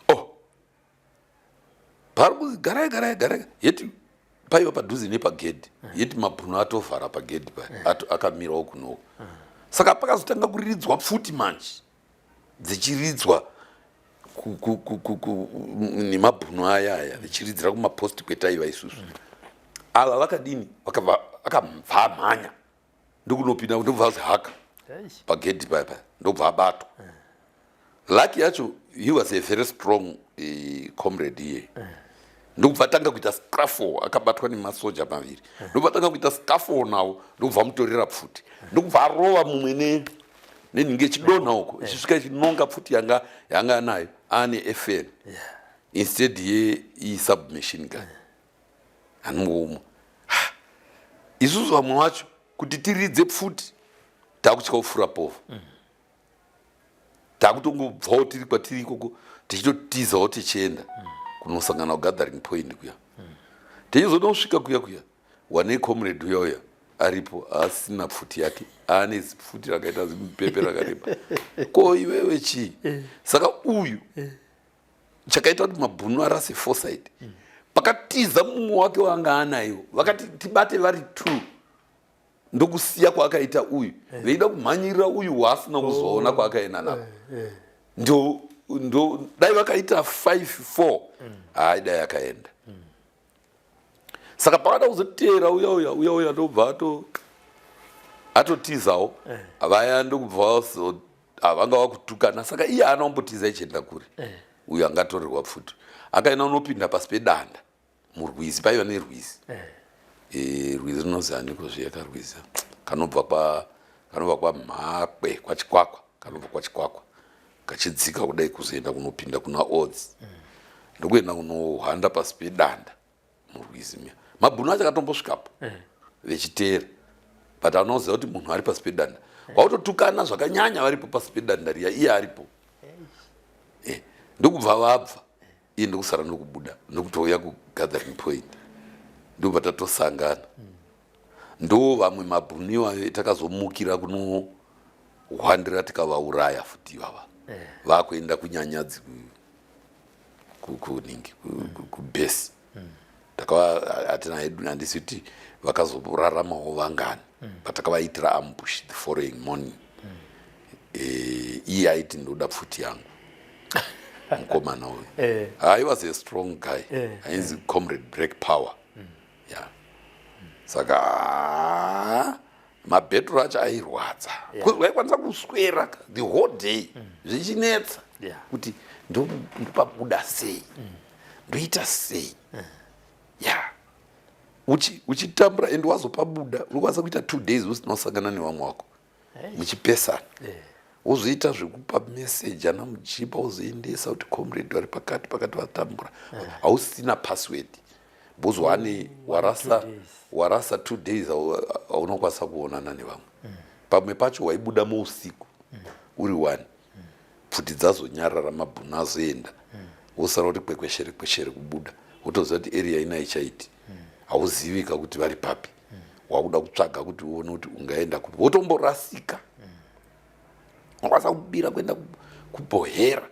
[SPEAKER 1] Oh, pari kuzi garai, garai, garai, yeti paiva padhuze nepagedhi, yeti mabhunu atovhara pagedhi paya, akamirawo kunoko. Saka pakazotanga kuridzwa pfuti manje, dzichiridzwa nemabhunu aya aya, vechiridzira kumaposti kwetaiva isusu. Ava vakadini? Akabva amhanya ndokunopinda, ndobva azi haka pagedhi paya paya, ndobva abatwa. Lucky yacho, he was a very strong comrade iye, ndokubva atanga kuita scuffle. Akabatwa nemasoja maviri, ndokubva atanga kuita scuffle nawo, ndokubva amutorera pfuti, ndokubva arova mumwe nenhingi echidonha uko, ichisvika ichinonga pfuti yanga anayo, aane FN instead yeisubmachine gun. Hanimboumwa isusu vamwe vacho kuti tiridze pfuti, takutya kufura povha. Takutongobvawo tiri kwatiri ikoko, tichitotizawo tichienda kunosangana kugathering point kuya. Tichizoda kusvika kuya kuya, wane comrade uya uya aripo, asina pfuti yake, aane zipfuti rakaita zimupepe rakareba. Ko iwewe chii? Saka uyu chakaita kuti mabhunu arase foresight, pakatiza mumwe wake waanga anayo, vakati tibate vari two, ndokusiya kwaakaita uyu, veida kumhanyirira uyu waasina kuzoona kwaakaenda nako. Ndo dai vakaita 5 4, hai, dai akaenda. Saka pakada kuzoteera uya uya uya uya, ndobva atotizawo. Vaya ndokubva vazo havanga vakutukana. Saka iye haana kumbotiza ichienda kure. Uyu angatorerwa pfuti, akaenda unopinda pasi pedanda murwizi. Paiva nerwizi. Rwizi runozi aniko zviya karwizi kanobva kwaMhakwe, kwaChikwakwa, kanobva kwaChikwakwa kachidzika kudai kuzoenda kunopinda kuna Odzi. Ndokuenda kunohwanda pasi pedanda murwizi miya. Mabhunu acho akatombosvikapo vechiteera, but anoziva kuti munhu ari pasi pedanda, kwautotukana zvakanyanya varipo pasi pedanda riya, iye aripo. Ndokubva vabva, iye ndokusara, ndokubuda, ndokutouya kugathering point, ndobva tatosangana. Ndo vamwe mabhunu iwayo takazomukira kunohwandira, tikavauraya futi ivava. Vakuenda kuNyanyadzi, kuningi, kubhesi. Takava hatina hedu, handisi kuti vakazoraramawo vangani. Patakavaitira ambush the following morning, iye aiti, "Ndoda pfuti yangu." Mukomana uyu, he was a strong guy, ainzi Comrade Break Power. Yeah, saka mabattle acho airwadza. Waikwanisa kuswera the whole day zvichinetsa kuti ndopabuda sei, ndoita sei. Ya, uchitambura and wazopabuda unokwanisa kuita 2 days usina kusangana nevamwe wako, muchipesana. Wozoita zvekupa meseji ana mujipa, wozoendesa kuti comrade vari pakati pakati vatambura. Hausina password because wane warasa
[SPEAKER 5] 2 days.
[SPEAKER 1] Warasa 2 days, haunokwanisa kuonana nevamwe. Pamwe pacho waibuda muusiku uri one, pfuti dzazonyarara, mabhunu azoenda, wosara kuti kwekweshere kweshere kubuda, wotoziva kuti area ina ichaiti hauzivika kuti vari papi. Wakuda kutsvaga kuti uone kuti ungaenda kupi, wotomborasika. Wakwanisa kubira kuenda kuBohera,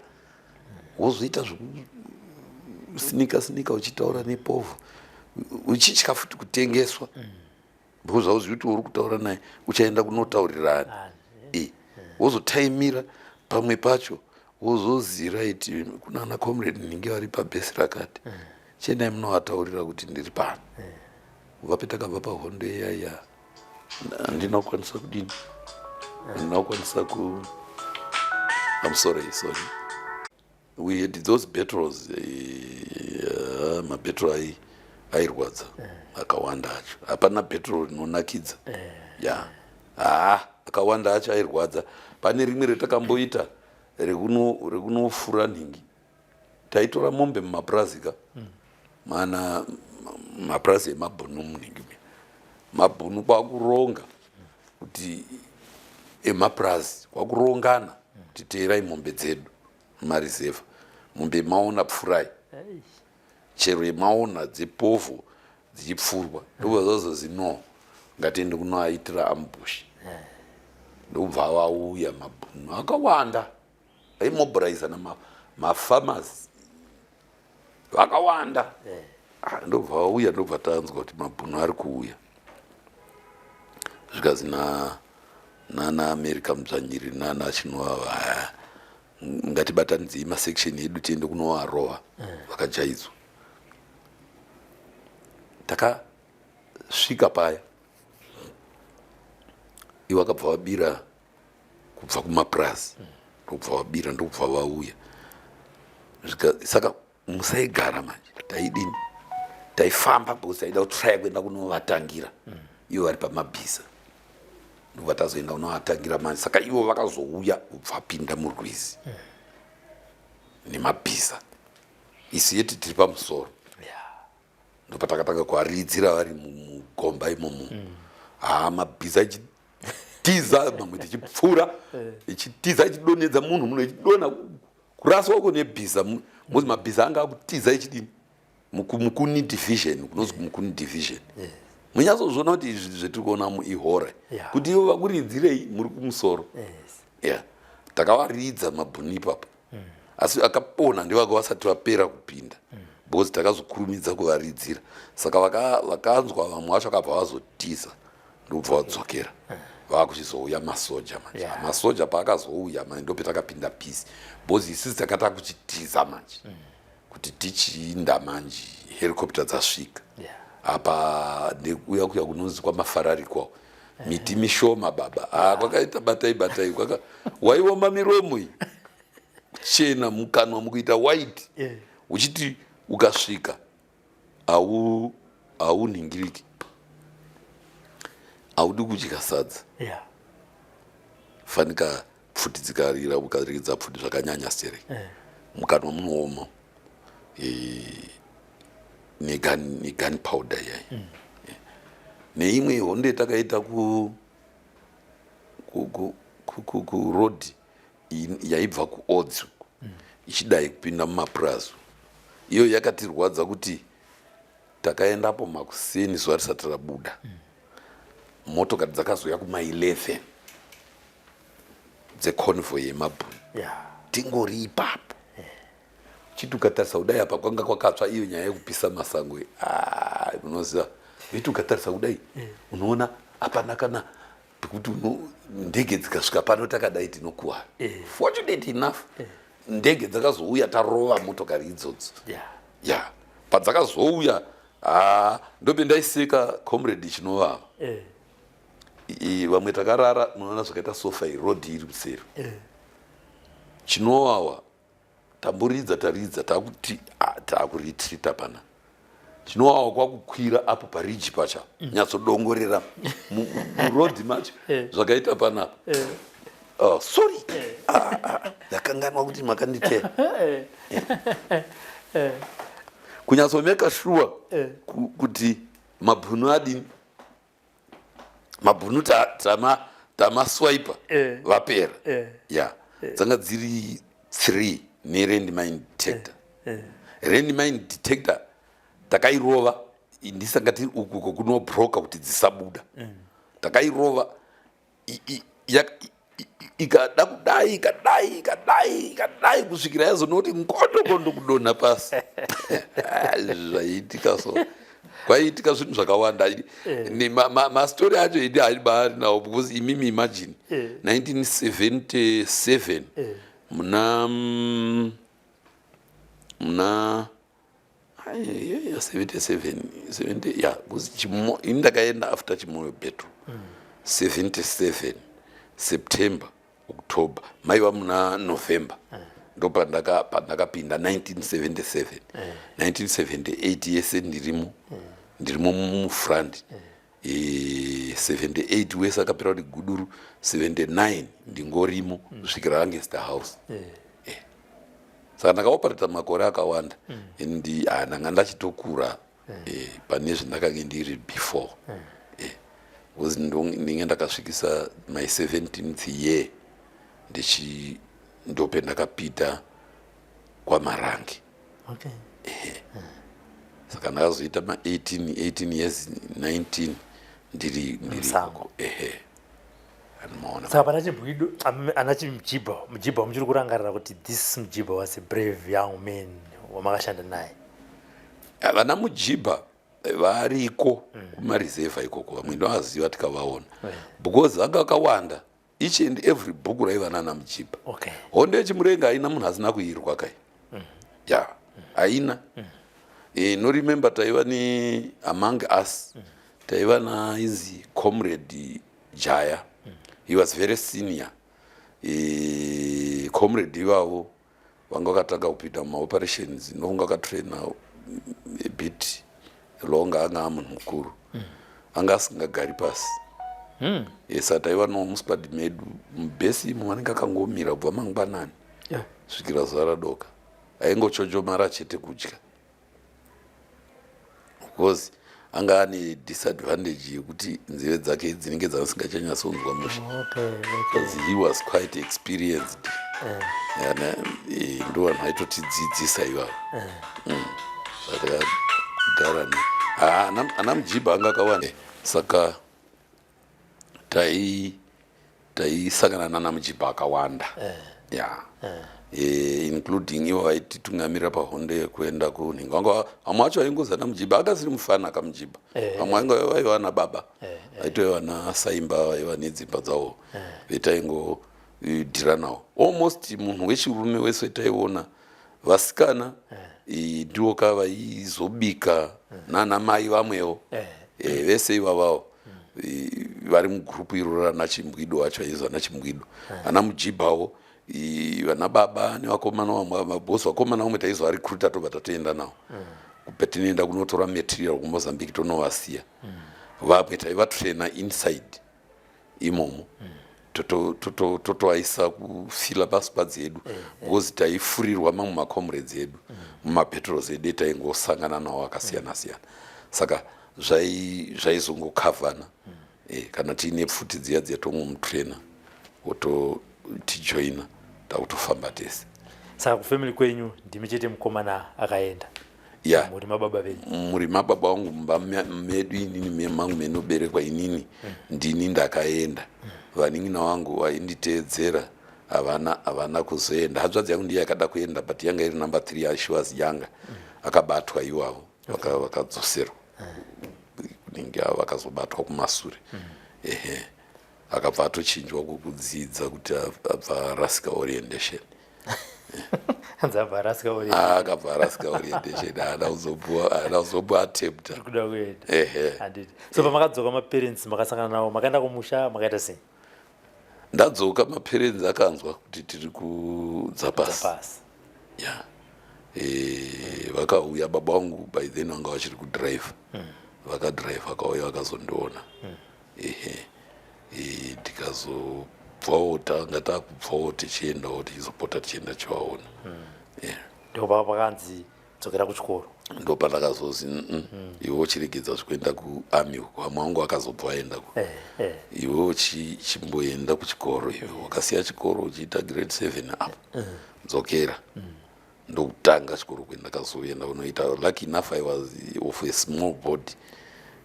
[SPEAKER 1] wozoita zvekusinika sinika uchitaura nepovho, uchitya futi kutengeswa because hauzivi kuti uri kutaura naye uchaenda kunotaurirani. Wozotaimira pamwe pacho, wozozi, "Right, kuna ana comrade ninge vari pabhesi rakati, chiendai munovataurira kuti ndiri pano." Kubva petakabva pahondo iyaya, handina kukwanisa kudini, handina kukwanisa ku, I'm sorry, sorry. We had those battles, mabattle airwadza akawanda acho. Hapana battle rinonakidza ya, haa, akawanda acho airwadza. Pane rimwe retakamboita rekunofura nhingi. Taitora mombe mumapurazi ka, mana mapurazi emabhunu munhingi, mabhunu kwakuronga kuti emapurazi kwakurongana kuti teerai mombe dzedu mumarizevha, mombe maona pfurai, chero yemaona dzepovho dzichipfurwa. Ndobva zvazozi, "No, ngatiende kunoaitira ambush." Ndobva vauya mabhunu akawanda, vaimobiliza namafarmers vakawanda. Ah, ndobva vauya, ndobva tanzwa kuti mabhunu ari kuuya. Zvikazi nana America Mudzvanyiri nana Chinovava, "Ngatibatanidzei masection edu tiende kunovarova vakajaidzwa." Takasvika paya, ivo vakabva vabira kubva kumapurazi, ndokubva vabira, ndokubva vauya. Saka musaigara manje, taidini? Taifamba because taida kutraya kuenda kunovatangira ivo vari pamabhisa. Ndobva tazoenda kunovatangira manje. Saka ivo vakazouya kubva pinda murwizi nemabhisa, isu yeti tiri pamusoro. Ndopatakatanga kuaridzira vari mugomba imomo. Haa, mabhisa ichitiza, mamwe tichipfuura, ichitiza, ichidonhedza munhu muno, ichidonha, kuraswa uko nebhisa mozi mabhisa anga akutiza ichidini. Mukuni Division, kunonzi Mukuni Division. Munyatsozviona kuti izvi zvetiri kuona muihore kuti ivo vakuridzirei muri kumusoro. Yeah, takavaridza mabhuni ipapo, asi akapona ndevanga vasati vapera kupinda because takazokurumidza kuvaridzira. Saka vakanzwa vamwe vacho vakabva vazotiza, ndokubva vadzokera, vakuchizouya masoja manje. Masoja paakazouya manje, ndopetakapinda peace because isusu takata kuchitiza manje kuti tichiinda manje, helicopter dzasvika. Apa nekuya kuya kunonzi kwamafararikwa, miti mishoma baba. Ah, kwakaita batai batai, kwaka waioma miromo iyi kuchena, mukanwa mukuita white. Uchiti ukasvika au haunhingiriki, haudi kudya sadza. Fanika pfuti dzikarira, ukaridza pfuti zvakanyanya sere, mukanwa munooma negun powder iyai. Neimwe hondo yatakaita kuroad yaibva kuOdzi ichidai kupinda mumapurazi, iyo yakatirwadza kuti takaendapo makuseni zuva risati rabuda. Motokari dzakazouya kuma11 dzeconvoy yemabhunu. Tingori ipapo, chiti ukatarisa kudai apa kwanga kwakatsva. Iyo nyaya yekupisa masango iyi, ah, unoziva, iti ukatarisa kudai unoona. Hapana kana pekuti ndege dzikasvika pano takadai tinokuwara. Fortunate enough, ndege dzakazouya tarova motokari idzodzo. Ya, padzakazouya, ha, ndope ndaiseka comrade Chinovava. Vamwe takarara, munoona zvakaita sofa irodhi iri kuseri. Chinowawa tamboridza, taridza, takuti, ah, takuretreata pana Chinowawa, kwakukwira apo pariji pacha, nyatsodongorera murodhi macho zvakaita panapa. Oh, sorry. Ah, ah, ndakanganwa kuti makanditeya. Kunyatsomeka sure kuti mabhunu adini, mabhunu tamaswipa vapera. Ya, dzanga dziri three nelandmine detector. Landmine detector takairova, ndisangati uku kunobroka kuti dzisabuda. Takairova, ikada kudai, ikadai, ikadai, ikadai, kusvikira yazonoti ngondo gondo kudonha pasi. Zvaiitika so, kwaiitika zvinhu zvakawanda. Mastori acho idi haibaari nawo, because imimi imagine 1977 muna 77, 70, ya, because ini ndakaenda after Chimoyo battle, 77 September, October, maiva muna November ndo pandakapinda 1977. 1978 yese ndirimo mufront. 78 wese akapera kuti guduru. 79 ndingorimo kusvikira Lancaster House. Saka ndakaoperata makore akawanda and, ah, ndanga ndachitokura pane zvendakange ndiri before, because ndinge ndakasvikisa my 17th year ndichi ndope ndakapinda kwaMarange. Saka ndakazoita ma18, 18 years, 19 ndiri
[SPEAKER 5] Musango.
[SPEAKER 1] ikoko. Ehe, anomaona.
[SPEAKER 5] Saka pana Chibwido, ana Chimujibha, Mujibha muchiri kurangarira kuti this Mujibha was a brave young man wamakashanda naye?
[SPEAKER 1] Vana Mujibha variko kumareserve ikoko, vamwe ndovaziva tikavaona, because vanga vakawanda. Each and every bhuku raiva nana Mujibha. Hondo yeChimurenga haina munhu asina kuirwa kai. Ya, haina. Noremember taiva ne among us taiva nainzi Comrade Jaya. He was very senior. Comrade ivavo vanga vakatanga kupinda mumaoperations, ndofunga vakatraina a bit longer. Anga amunhu mukuru, anga asingagari pasi. Saka taiva nawo musquad medu mubhesi imo, vanenge akangomira kubva mangwanani svikira zuva radoka, aingochochomara chete kudya, because anga ane disadvantage yekuti nzeve dzake dzinenge dzasingachanyatsonzwa mushe, because he was quite experienced. Ndo vanhu vaitotidzidzisa ivavo. Saka ne ana Mujibha anga akawanda. Saka taisangana nana Mujibha akawanda, ya, including ivo vaititungamirira pahondo yekuenda kunhingo. Vanga vamwe vacho vaingozi ana Mujibha, akasiri mufana akaMujibha. Vamwe vainge vaiva na baba, vaitova nasaimba, vaiva nedzimba dzavo, vetaingodhira nawo. Almost munhu wechirume wese taiona. Vasikana ndiwo ka vaizobika nana mai vamwewo. Vese ivavawo vari mugurupu iro rana Chimbwido wacho, aizi ana Chimbwido, ana Mujibhawo, vana baba nevakomana vamwe, mabhosi vakomana vamwe taizovarecruita, tobva tatoenda navo patinoenda kunotora material kuMozambique, tonovasiya. Vamwe taivatraina inside imomo, totovaisa kufila pasquads edu, because taifurirwa mamwe macomrades edu mumabattles edu etaingosangana nawo akasiyana siyana. Saka zvaizongokavhana. Kana tiine pfuti dziya dziya, tongomutraina, wototijoina, takutofamba tese.
[SPEAKER 5] Saka kufamily kwenyu ndimi chete mukomana akaenda?
[SPEAKER 1] Ya.
[SPEAKER 5] Muri mababa venyu?
[SPEAKER 1] Muri mababa vangu, mumba medu inini mangu menoberekwa inini, ndini ndakaenda. Vanin'ina vangu vainditeedzera havana kuzoenda. Hanzvadzi yangu ndiye yakada kuenda, but yanga iri number three, she was younger. Akabatwa iwavo, vakadzoserwa kunenge avo vakazobatwa kumasure. Ehe, akabva atochinjwa kukudzidza kuti abva arasika orientation.
[SPEAKER 5] Hanzi abva arasika orientation.
[SPEAKER 1] Ah, akabva arasika orientation, haana kuzombo, haana kuzombo attempta.
[SPEAKER 5] Kuda kuenda.
[SPEAKER 1] Ehe.
[SPEAKER 5] Handiti so pamakadzoka maparents makasangana navo, makaenda kumusha, makaita sei?
[SPEAKER 1] Ndadzoka, maparents akanzwa kuti tiri kuDzapasi.
[SPEAKER 5] Pasi.
[SPEAKER 1] Ya, vakauya. Baba vangu by then vanga vachiri kudrive, vakadrive, vakauya, vakazondiona. Ehe, tikazobvawo, tanga takubvawo tichiendawo, tichizopota tichienda tichivaona. Yeah.
[SPEAKER 5] Ndipo pakanzi dzokera kuchikoro.
[SPEAKER 1] Ndo pandakazozi, iwe uchiregedza zvekuenda kuarmy uku." Vamwe vangu vakazobva vaenda ku "Iwe chimboenda kuchikoro. Iwe wakasiya chikoro uchiita grade 7 apo, dzokera." Ndokutanga chikoro kwendakazoenda kunoita. Lucky enough, I was of a small body.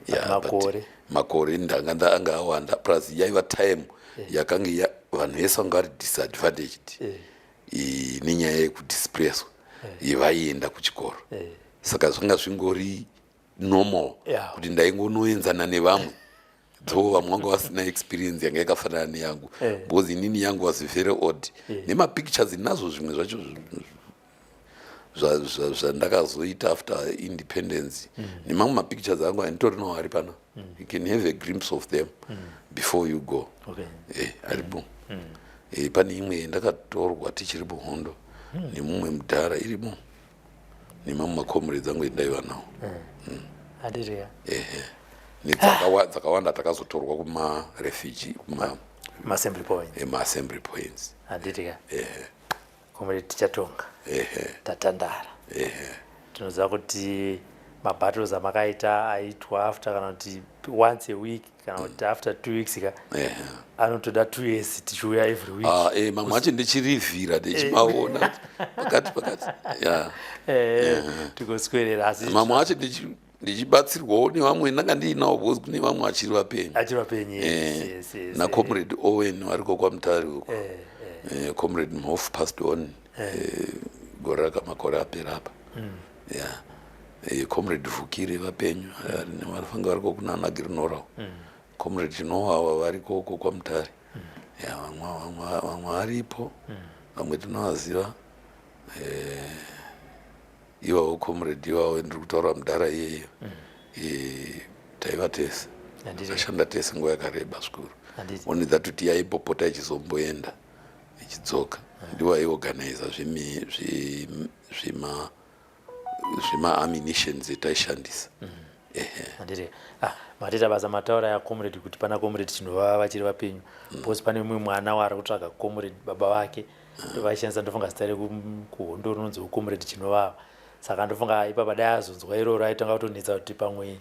[SPEAKER 1] Yeah, but
[SPEAKER 5] Makore.
[SPEAKER 1] Makore ndanga anga awanda, plus yaiva time yakange vanhu vese vanga vari disadvantaged nenyaya yekudisplacwa, vaienda kuchikoro. Saka zvanga zvingori normal kuti ndaingonoenzana nevamwe, though vamwe vanga vasina experience yanga yakafanana neyangu, because inini yangu was very odd. Nemapictures nazvo, zvimwe zvacho zvandakazoita after independence, nemamwe mapictures angu anditori nawo ari pana. You can have a glimpse of them before you go. Aripo. Pane imwe ndakatorwa tichiri muhondo nemumwe mudhara, irimo, nemamwe macomrades angu endaiva nawo.
[SPEAKER 5] Handiti?
[SPEAKER 1] Ehe, dzakawanda takazotorwa kumarefugee, kuma
[SPEAKER 5] maassembly point.
[SPEAKER 1] Maassembly points.
[SPEAKER 5] Handiti ka, comrade Tichatonga?
[SPEAKER 1] Ehe.
[SPEAKER 5] Tatandara.
[SPEAKER 1] Ehe.
[SPEAKER 5] Tinoziva kuti mabattles amakaita aitwa after, kana kuti once a week, kana kuti after 2 weeks ka, anotoda 2 years tichiuya every week.
[SPEAKER 1] Ah, mamwe acho ndichirivhira, ndichimaona pakati pakati, ya.
[SPEAKER 5] Tigoswerera asi
[SPEAKER 1] Mamwe acho ndichibatsirwawo nevamwe ndanga ndiinawo, because kune vamwe vachiri vapenyu.
[SPEAKER 5] Achiri vapenyu.
[SPEAKER 1] Nacomrade Owen variko kwaMutare uko. Comrade Mhof passed on gore rakamakore apera apa, ya. Comrade Vhukire vapenyu, vanofange variko kunana Glen Norah. Comrade Chinowawa varikoko kwaMutare, ya. Vamwe varipo, vamwe tinovaziva. Ivavo comrade ivavo ndiri kutaura, mudhara iyeyo, taiva tese. Tashanda tese nguva yakareba zvikuru. Only that kuti yaimbopota ichizomboenda ichidzoka, ndiwo aiorganiza zvima ammunitions etaishandisa. Ehe.
[SPEAKER 5] Handiti, ah, matiita basa mataura yacomrade, kuti pana comrade Chinovava vachiri vapenyu, because pane mumwe mwana waari kutsvaga comrade baba vake vaishandisa, ndofunga zita rekuhondo rinonzi comrade Chinovava. Saka ndofunga ipapa dai azonzwa iroro aitanga kutonetsa kuti pamwe,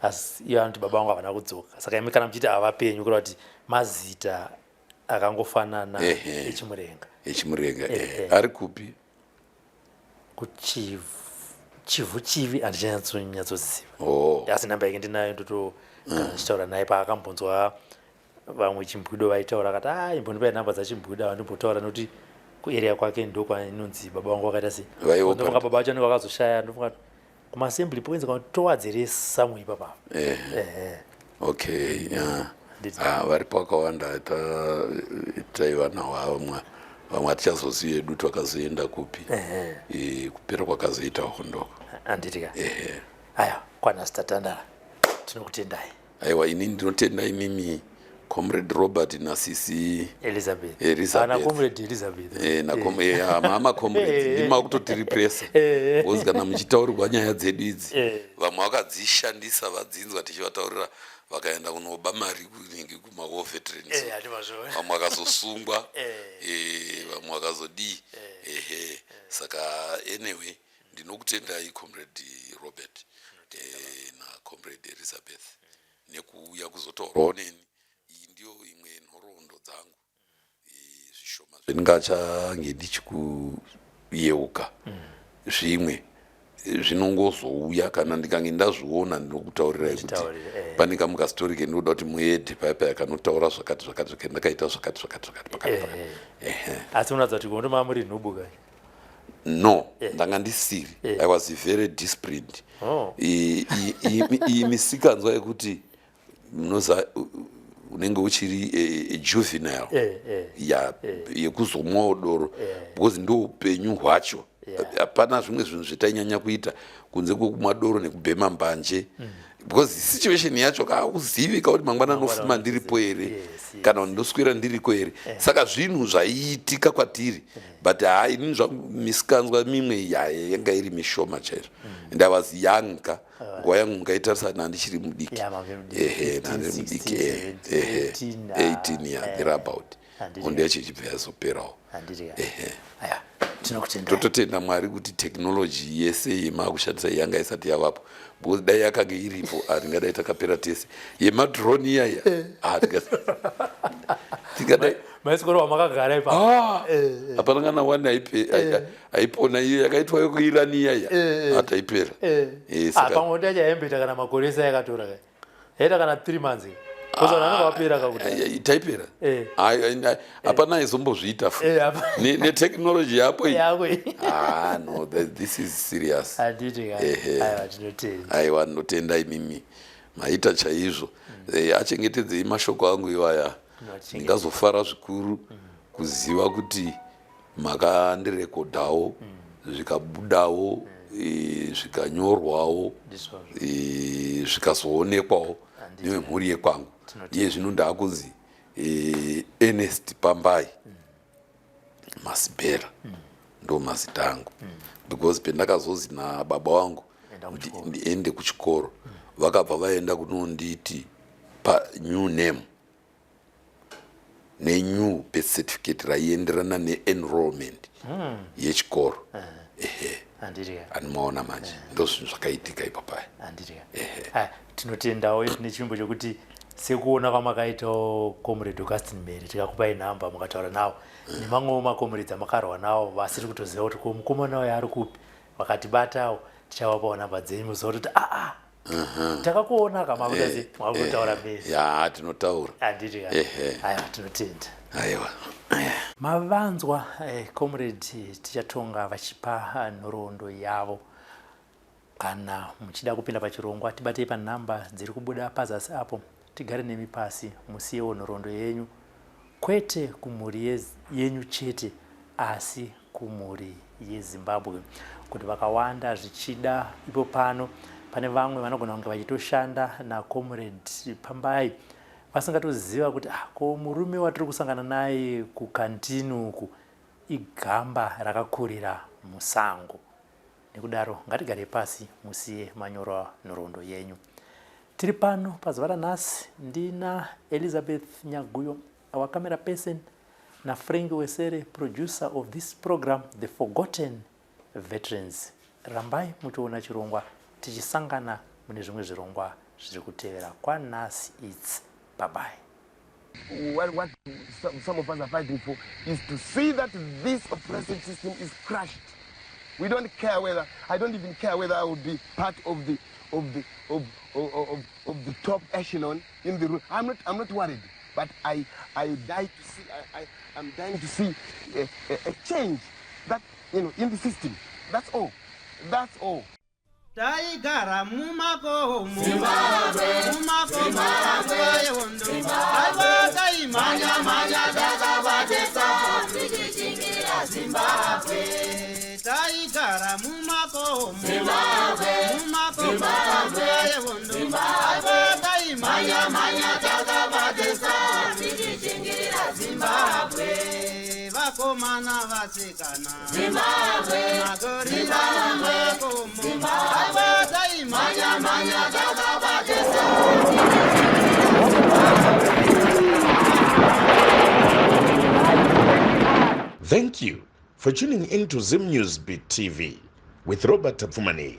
[SPEAKER 5] asi iye anoti baba vangu havana kudzoka. Saka imi kana muchiti havapenyu, kureva kuti mazita akangofanana echimurenga.
[SPEAKER 1] Echimurenga. Ari kupi?
[SPEAKER 5] Kuchivhu, Chivhu, Chivi, handichanyatsonyatsoziva.
[SPEAKER 1] Oh.
[SPEAKER 5] Asi namba yake ndinayo, ndoto kana ndichitaura naye. Paakambonzwa vamwe Chimbwido vaitaura, akati, "A, imbondipai namba dzaChimbwido, andimbotaura," nokuti kuarea kwake ndokwainonzi baba vangu vakaita sei.
[SPEAKER 1] Vaiwo
[SPEAKER 5] Ndofunga baba vacho vanenge vakazoshaya, ndofunga kumaassembly points kana towadzere samwe ipapa.
[SPEAKER 1] Okay, yeah.
[SPEAKER 5] Handiti.
[SPEAKER 1] Ah, varipo vakawanda taiva navo. Vamwe, vamwe hatichazozivi yedu twakazoenda kupi. Kupera kwakazoita hondoko.
[SPEAKER 5] Handiti ka?
[SPEAKER 1] Ehe.
[SPEAKER 5] Aya, kwanhasi tatandara, tinokutendai.
[SPEAKER 1] Aiwa, inini ndinotenda imimi, comrade Robert nasisi
[SPEAKER 5] Elizabeth.
[SPEAKER 1] Elizabeth.
[SPEAKER 5] Ana comrade Elizabeth.
[SPEAKER 1] Mama comrades, ndima kutotirepresa, because kana muchitaurirwa nyaya dzedu idzi, vamwe vakadzishandisa, vadzinzwa tichivataurira, vakaenda kunoba mari kunenge kumawar veterans.
[SPEAKER 5] Handimazvo.
[SPEAKER 1] Vamwe vakazosungwa, vamwe vakazodii. Ehe, saka anyway, ndinokutendai, comrade Robert nacomrade Elizabeth, nekuuya kuzotaurawo neni. Iyi ndiyo imwe nhoroondo dzangu, zvishoma zvendingachange ndichikuyeuka. Zvimwe zvinongozouya kana ndikange ndazviona, ndinokutaurirai kuti
[SPEAKER 5] Nditaurire, eh.
[SPEAKER 1] pane kamwe kastori kendinoda kuti muedhe paya paya, kanotaura zvakati zvakati zvakati, ndakaita zvakati zvakati zvakati pakati pakati. Ehe.
[SPEAKER 5] Asi munoratidza kuti gondo maa muri nhubu kai?
[SPEAKER 1] No, ndanga ndisiri. I was very disciplined.
[SPEAKER 5] Oh.
[SPEAKER 1] Iyi misikanzwa yekuti munoza unenge uchiri eh, eh, juvenile
[SPEAKER 5] Eh, eh.
[SPEAKER 1] ya yekuzomwawo doro because ndo upenyu hwacho. Hapana zvimwe zvinhu zvetainyanya kuita kunze kwekumwa doro nekubhema mbanje because situation yacho kauzivi kakuti mangwana nofuma ndiripo here kana kuti ndoswera ndiriko here. Saka zvinhu zvaiitika kwatiri, but haa, inini zvangu misikanzwa mimwe yanga iri mishoma chaizvo and I was young ka. Nguva yangu mukaitarisa, nandichiri mudiki.
[SPEAKER 5] Yeah, mave mudiki.
[SPEAKER 1] Ehe,
[SPEAKER 5] 15,
[SPEAKER 1] nandiri mudiki.
[SPEAKER 5] 16,
[SPEAKER 1] Ehe,
[SPEAKER 5] 17,
[SPEAKER 1] 18, ya, thereabout.
[SPEAKER 5] Handiti
[SPEAKER 1] Hondo yacho ichibva yazoperawo.
[SPEAKER 5] Handiti ka? Aya, tinokutenda.
[SPEAKER 1] Tototenda Mwari kuti technology yese yemakushandisa yanga isati yavapo, because dai yakanga iripo, hatingadai takapera tese. Yemadrone iyaya, ah, tingadai
[SPEAKER 5] Maisikoro wamakagara ipapo.
[SPEAKER 1] Ah, hapana kana wani aipona. Iyo yakaitwa yokuirani iyaya, hataipera.
[SPEAKER 5] Ah, pamwe kuti achahembeta kana makore ese yakatora ka, yaita kana 3 months, because vanhu vanenge vapera kakuti.
[SPEAKER 1] Taipera. Hapana aizombozviita fu. Netechnology yapo iyi.
[SPEAKER 5] Yako iyi.
[SPEAKER 1] Ah, no, this is serious.
[SPEAKER 5] Handiti ka?
[SPEAKER 1] Ehe.
[SPEAKER 5] Aiwa, tinotenda.
[SPEAKER 1] Aiwa, ndinotenda imimi, maita chaizvo. Achengetedzei mashoko angu iwaya.
[SPEAKER 5] Tinochengetedza.
[SPEAKER 1] Ndingazofara zvikuru kuziva kuti makandirekodhawo, zvikabudawo, zvikanyorwawo,
[SPEAKER 5] Ndizvozvo.
[SPEAKER 1] Zvikazoonekwawo nevemhuri yekwangu.
[SPEAKER 5] Tinotenda.
[SPEAKER 1] Iye zvino ndaakunzi Ernest Pambai Masibhera, ndo mazita angu, because pendakazozi nababa wangu
[SPEAKER 5] Enda kuchikoro.
[SPEAKER 1] Ndiende kuchikoro, vakabva vaenda kunonditi panew name nenew birth certificate raienderana neenrollment yechikoro, ehe.
[SPEAKER 5] Handiti ka?
[SPEAKER 1] Animaona manje, ndo zvinhu zvakaitika ipapaya.
[SPEAKER 5] Handiti ka? Ah, tinotendawo tine chivimbo chokuti sekuona kwamakaitawo Comrade Augustin Mhere, tikakupai nhamba mukataura nawo nemamwewo macomrades amakarwa nawo vasiri kutoziva kuti ko mukomana uyo ari kupi, vakatibatawo tichavapawo nhamba dzenyu, muziva kuti aa, takakuona ka, makutozi makutotaura mese.
[SPEAKER 1] Ya, tinotaura.
[SPEAKER 5] Handiti ka?
[SPEAKER 1] Ehe.
[SPEAKER 5] Aiwa, tinotenda.
[SPEAKER 1] Aiwa.
[SPEAKER 5] Mavanzwa Comrade Tichatonga vachipa nhoroondo yavo. Kana muchida kupinda pachirongwa, tibatei panhamba dziri kubuda pazasi apo, tigare nemi pasi, musiyewo nhoroondo yenyu, kwete kumhuri yenyu chete asi kumhuri yeZimbabwe, kuti vakawanda zvichida ipo pano pane vamwe vanogona kunge vachitoshanda naComrade Pambai vasingatoziva kuti, ah, ko murume watiri kusangana naye kukantini uku igamba rakakurira musango. Nekudaro ngatigare pasi, musiye manyorwa nhoroondo yenyu. Tiri pano pazuva ranhasi ndina Elizabeth Nyaguyo, our camera person, naFrank Wesere, producer of this program, The Forgotten Veterans. Rambai muchiona chirongwa, tichisangana mune zvimwe zvirongwa zviri kutevera. Kwanhasi, it's bye bye.
[SPEAKER 2] What some of us are fighting for is to see that this oppressive system is crushed. We don't care whether, I don't even care whether I will be part of the top echelon in the room. I'm not worried, but I die to see, I'm dying to see a change that in the system. That's all. That's all.
[SPEAKER 3] Taigara mumakomo, mumakomo, nguva yehondo. Aiwa, taimhanya mhanya takabatesa tichichingira Zimbabwe. Taigara mumakomo, mumakomo, nguva yehondo. Aiwa, taimhanya mhanya takabatesa tichichingira Zimbabwe. Vakomana, vasikana, magorira mumakomo. Aiwa, taimhanya mhanya takabatesa.
[SPEAKER 4] Thank you for tuning in to Zim News Beat TV with Robert Tafumani.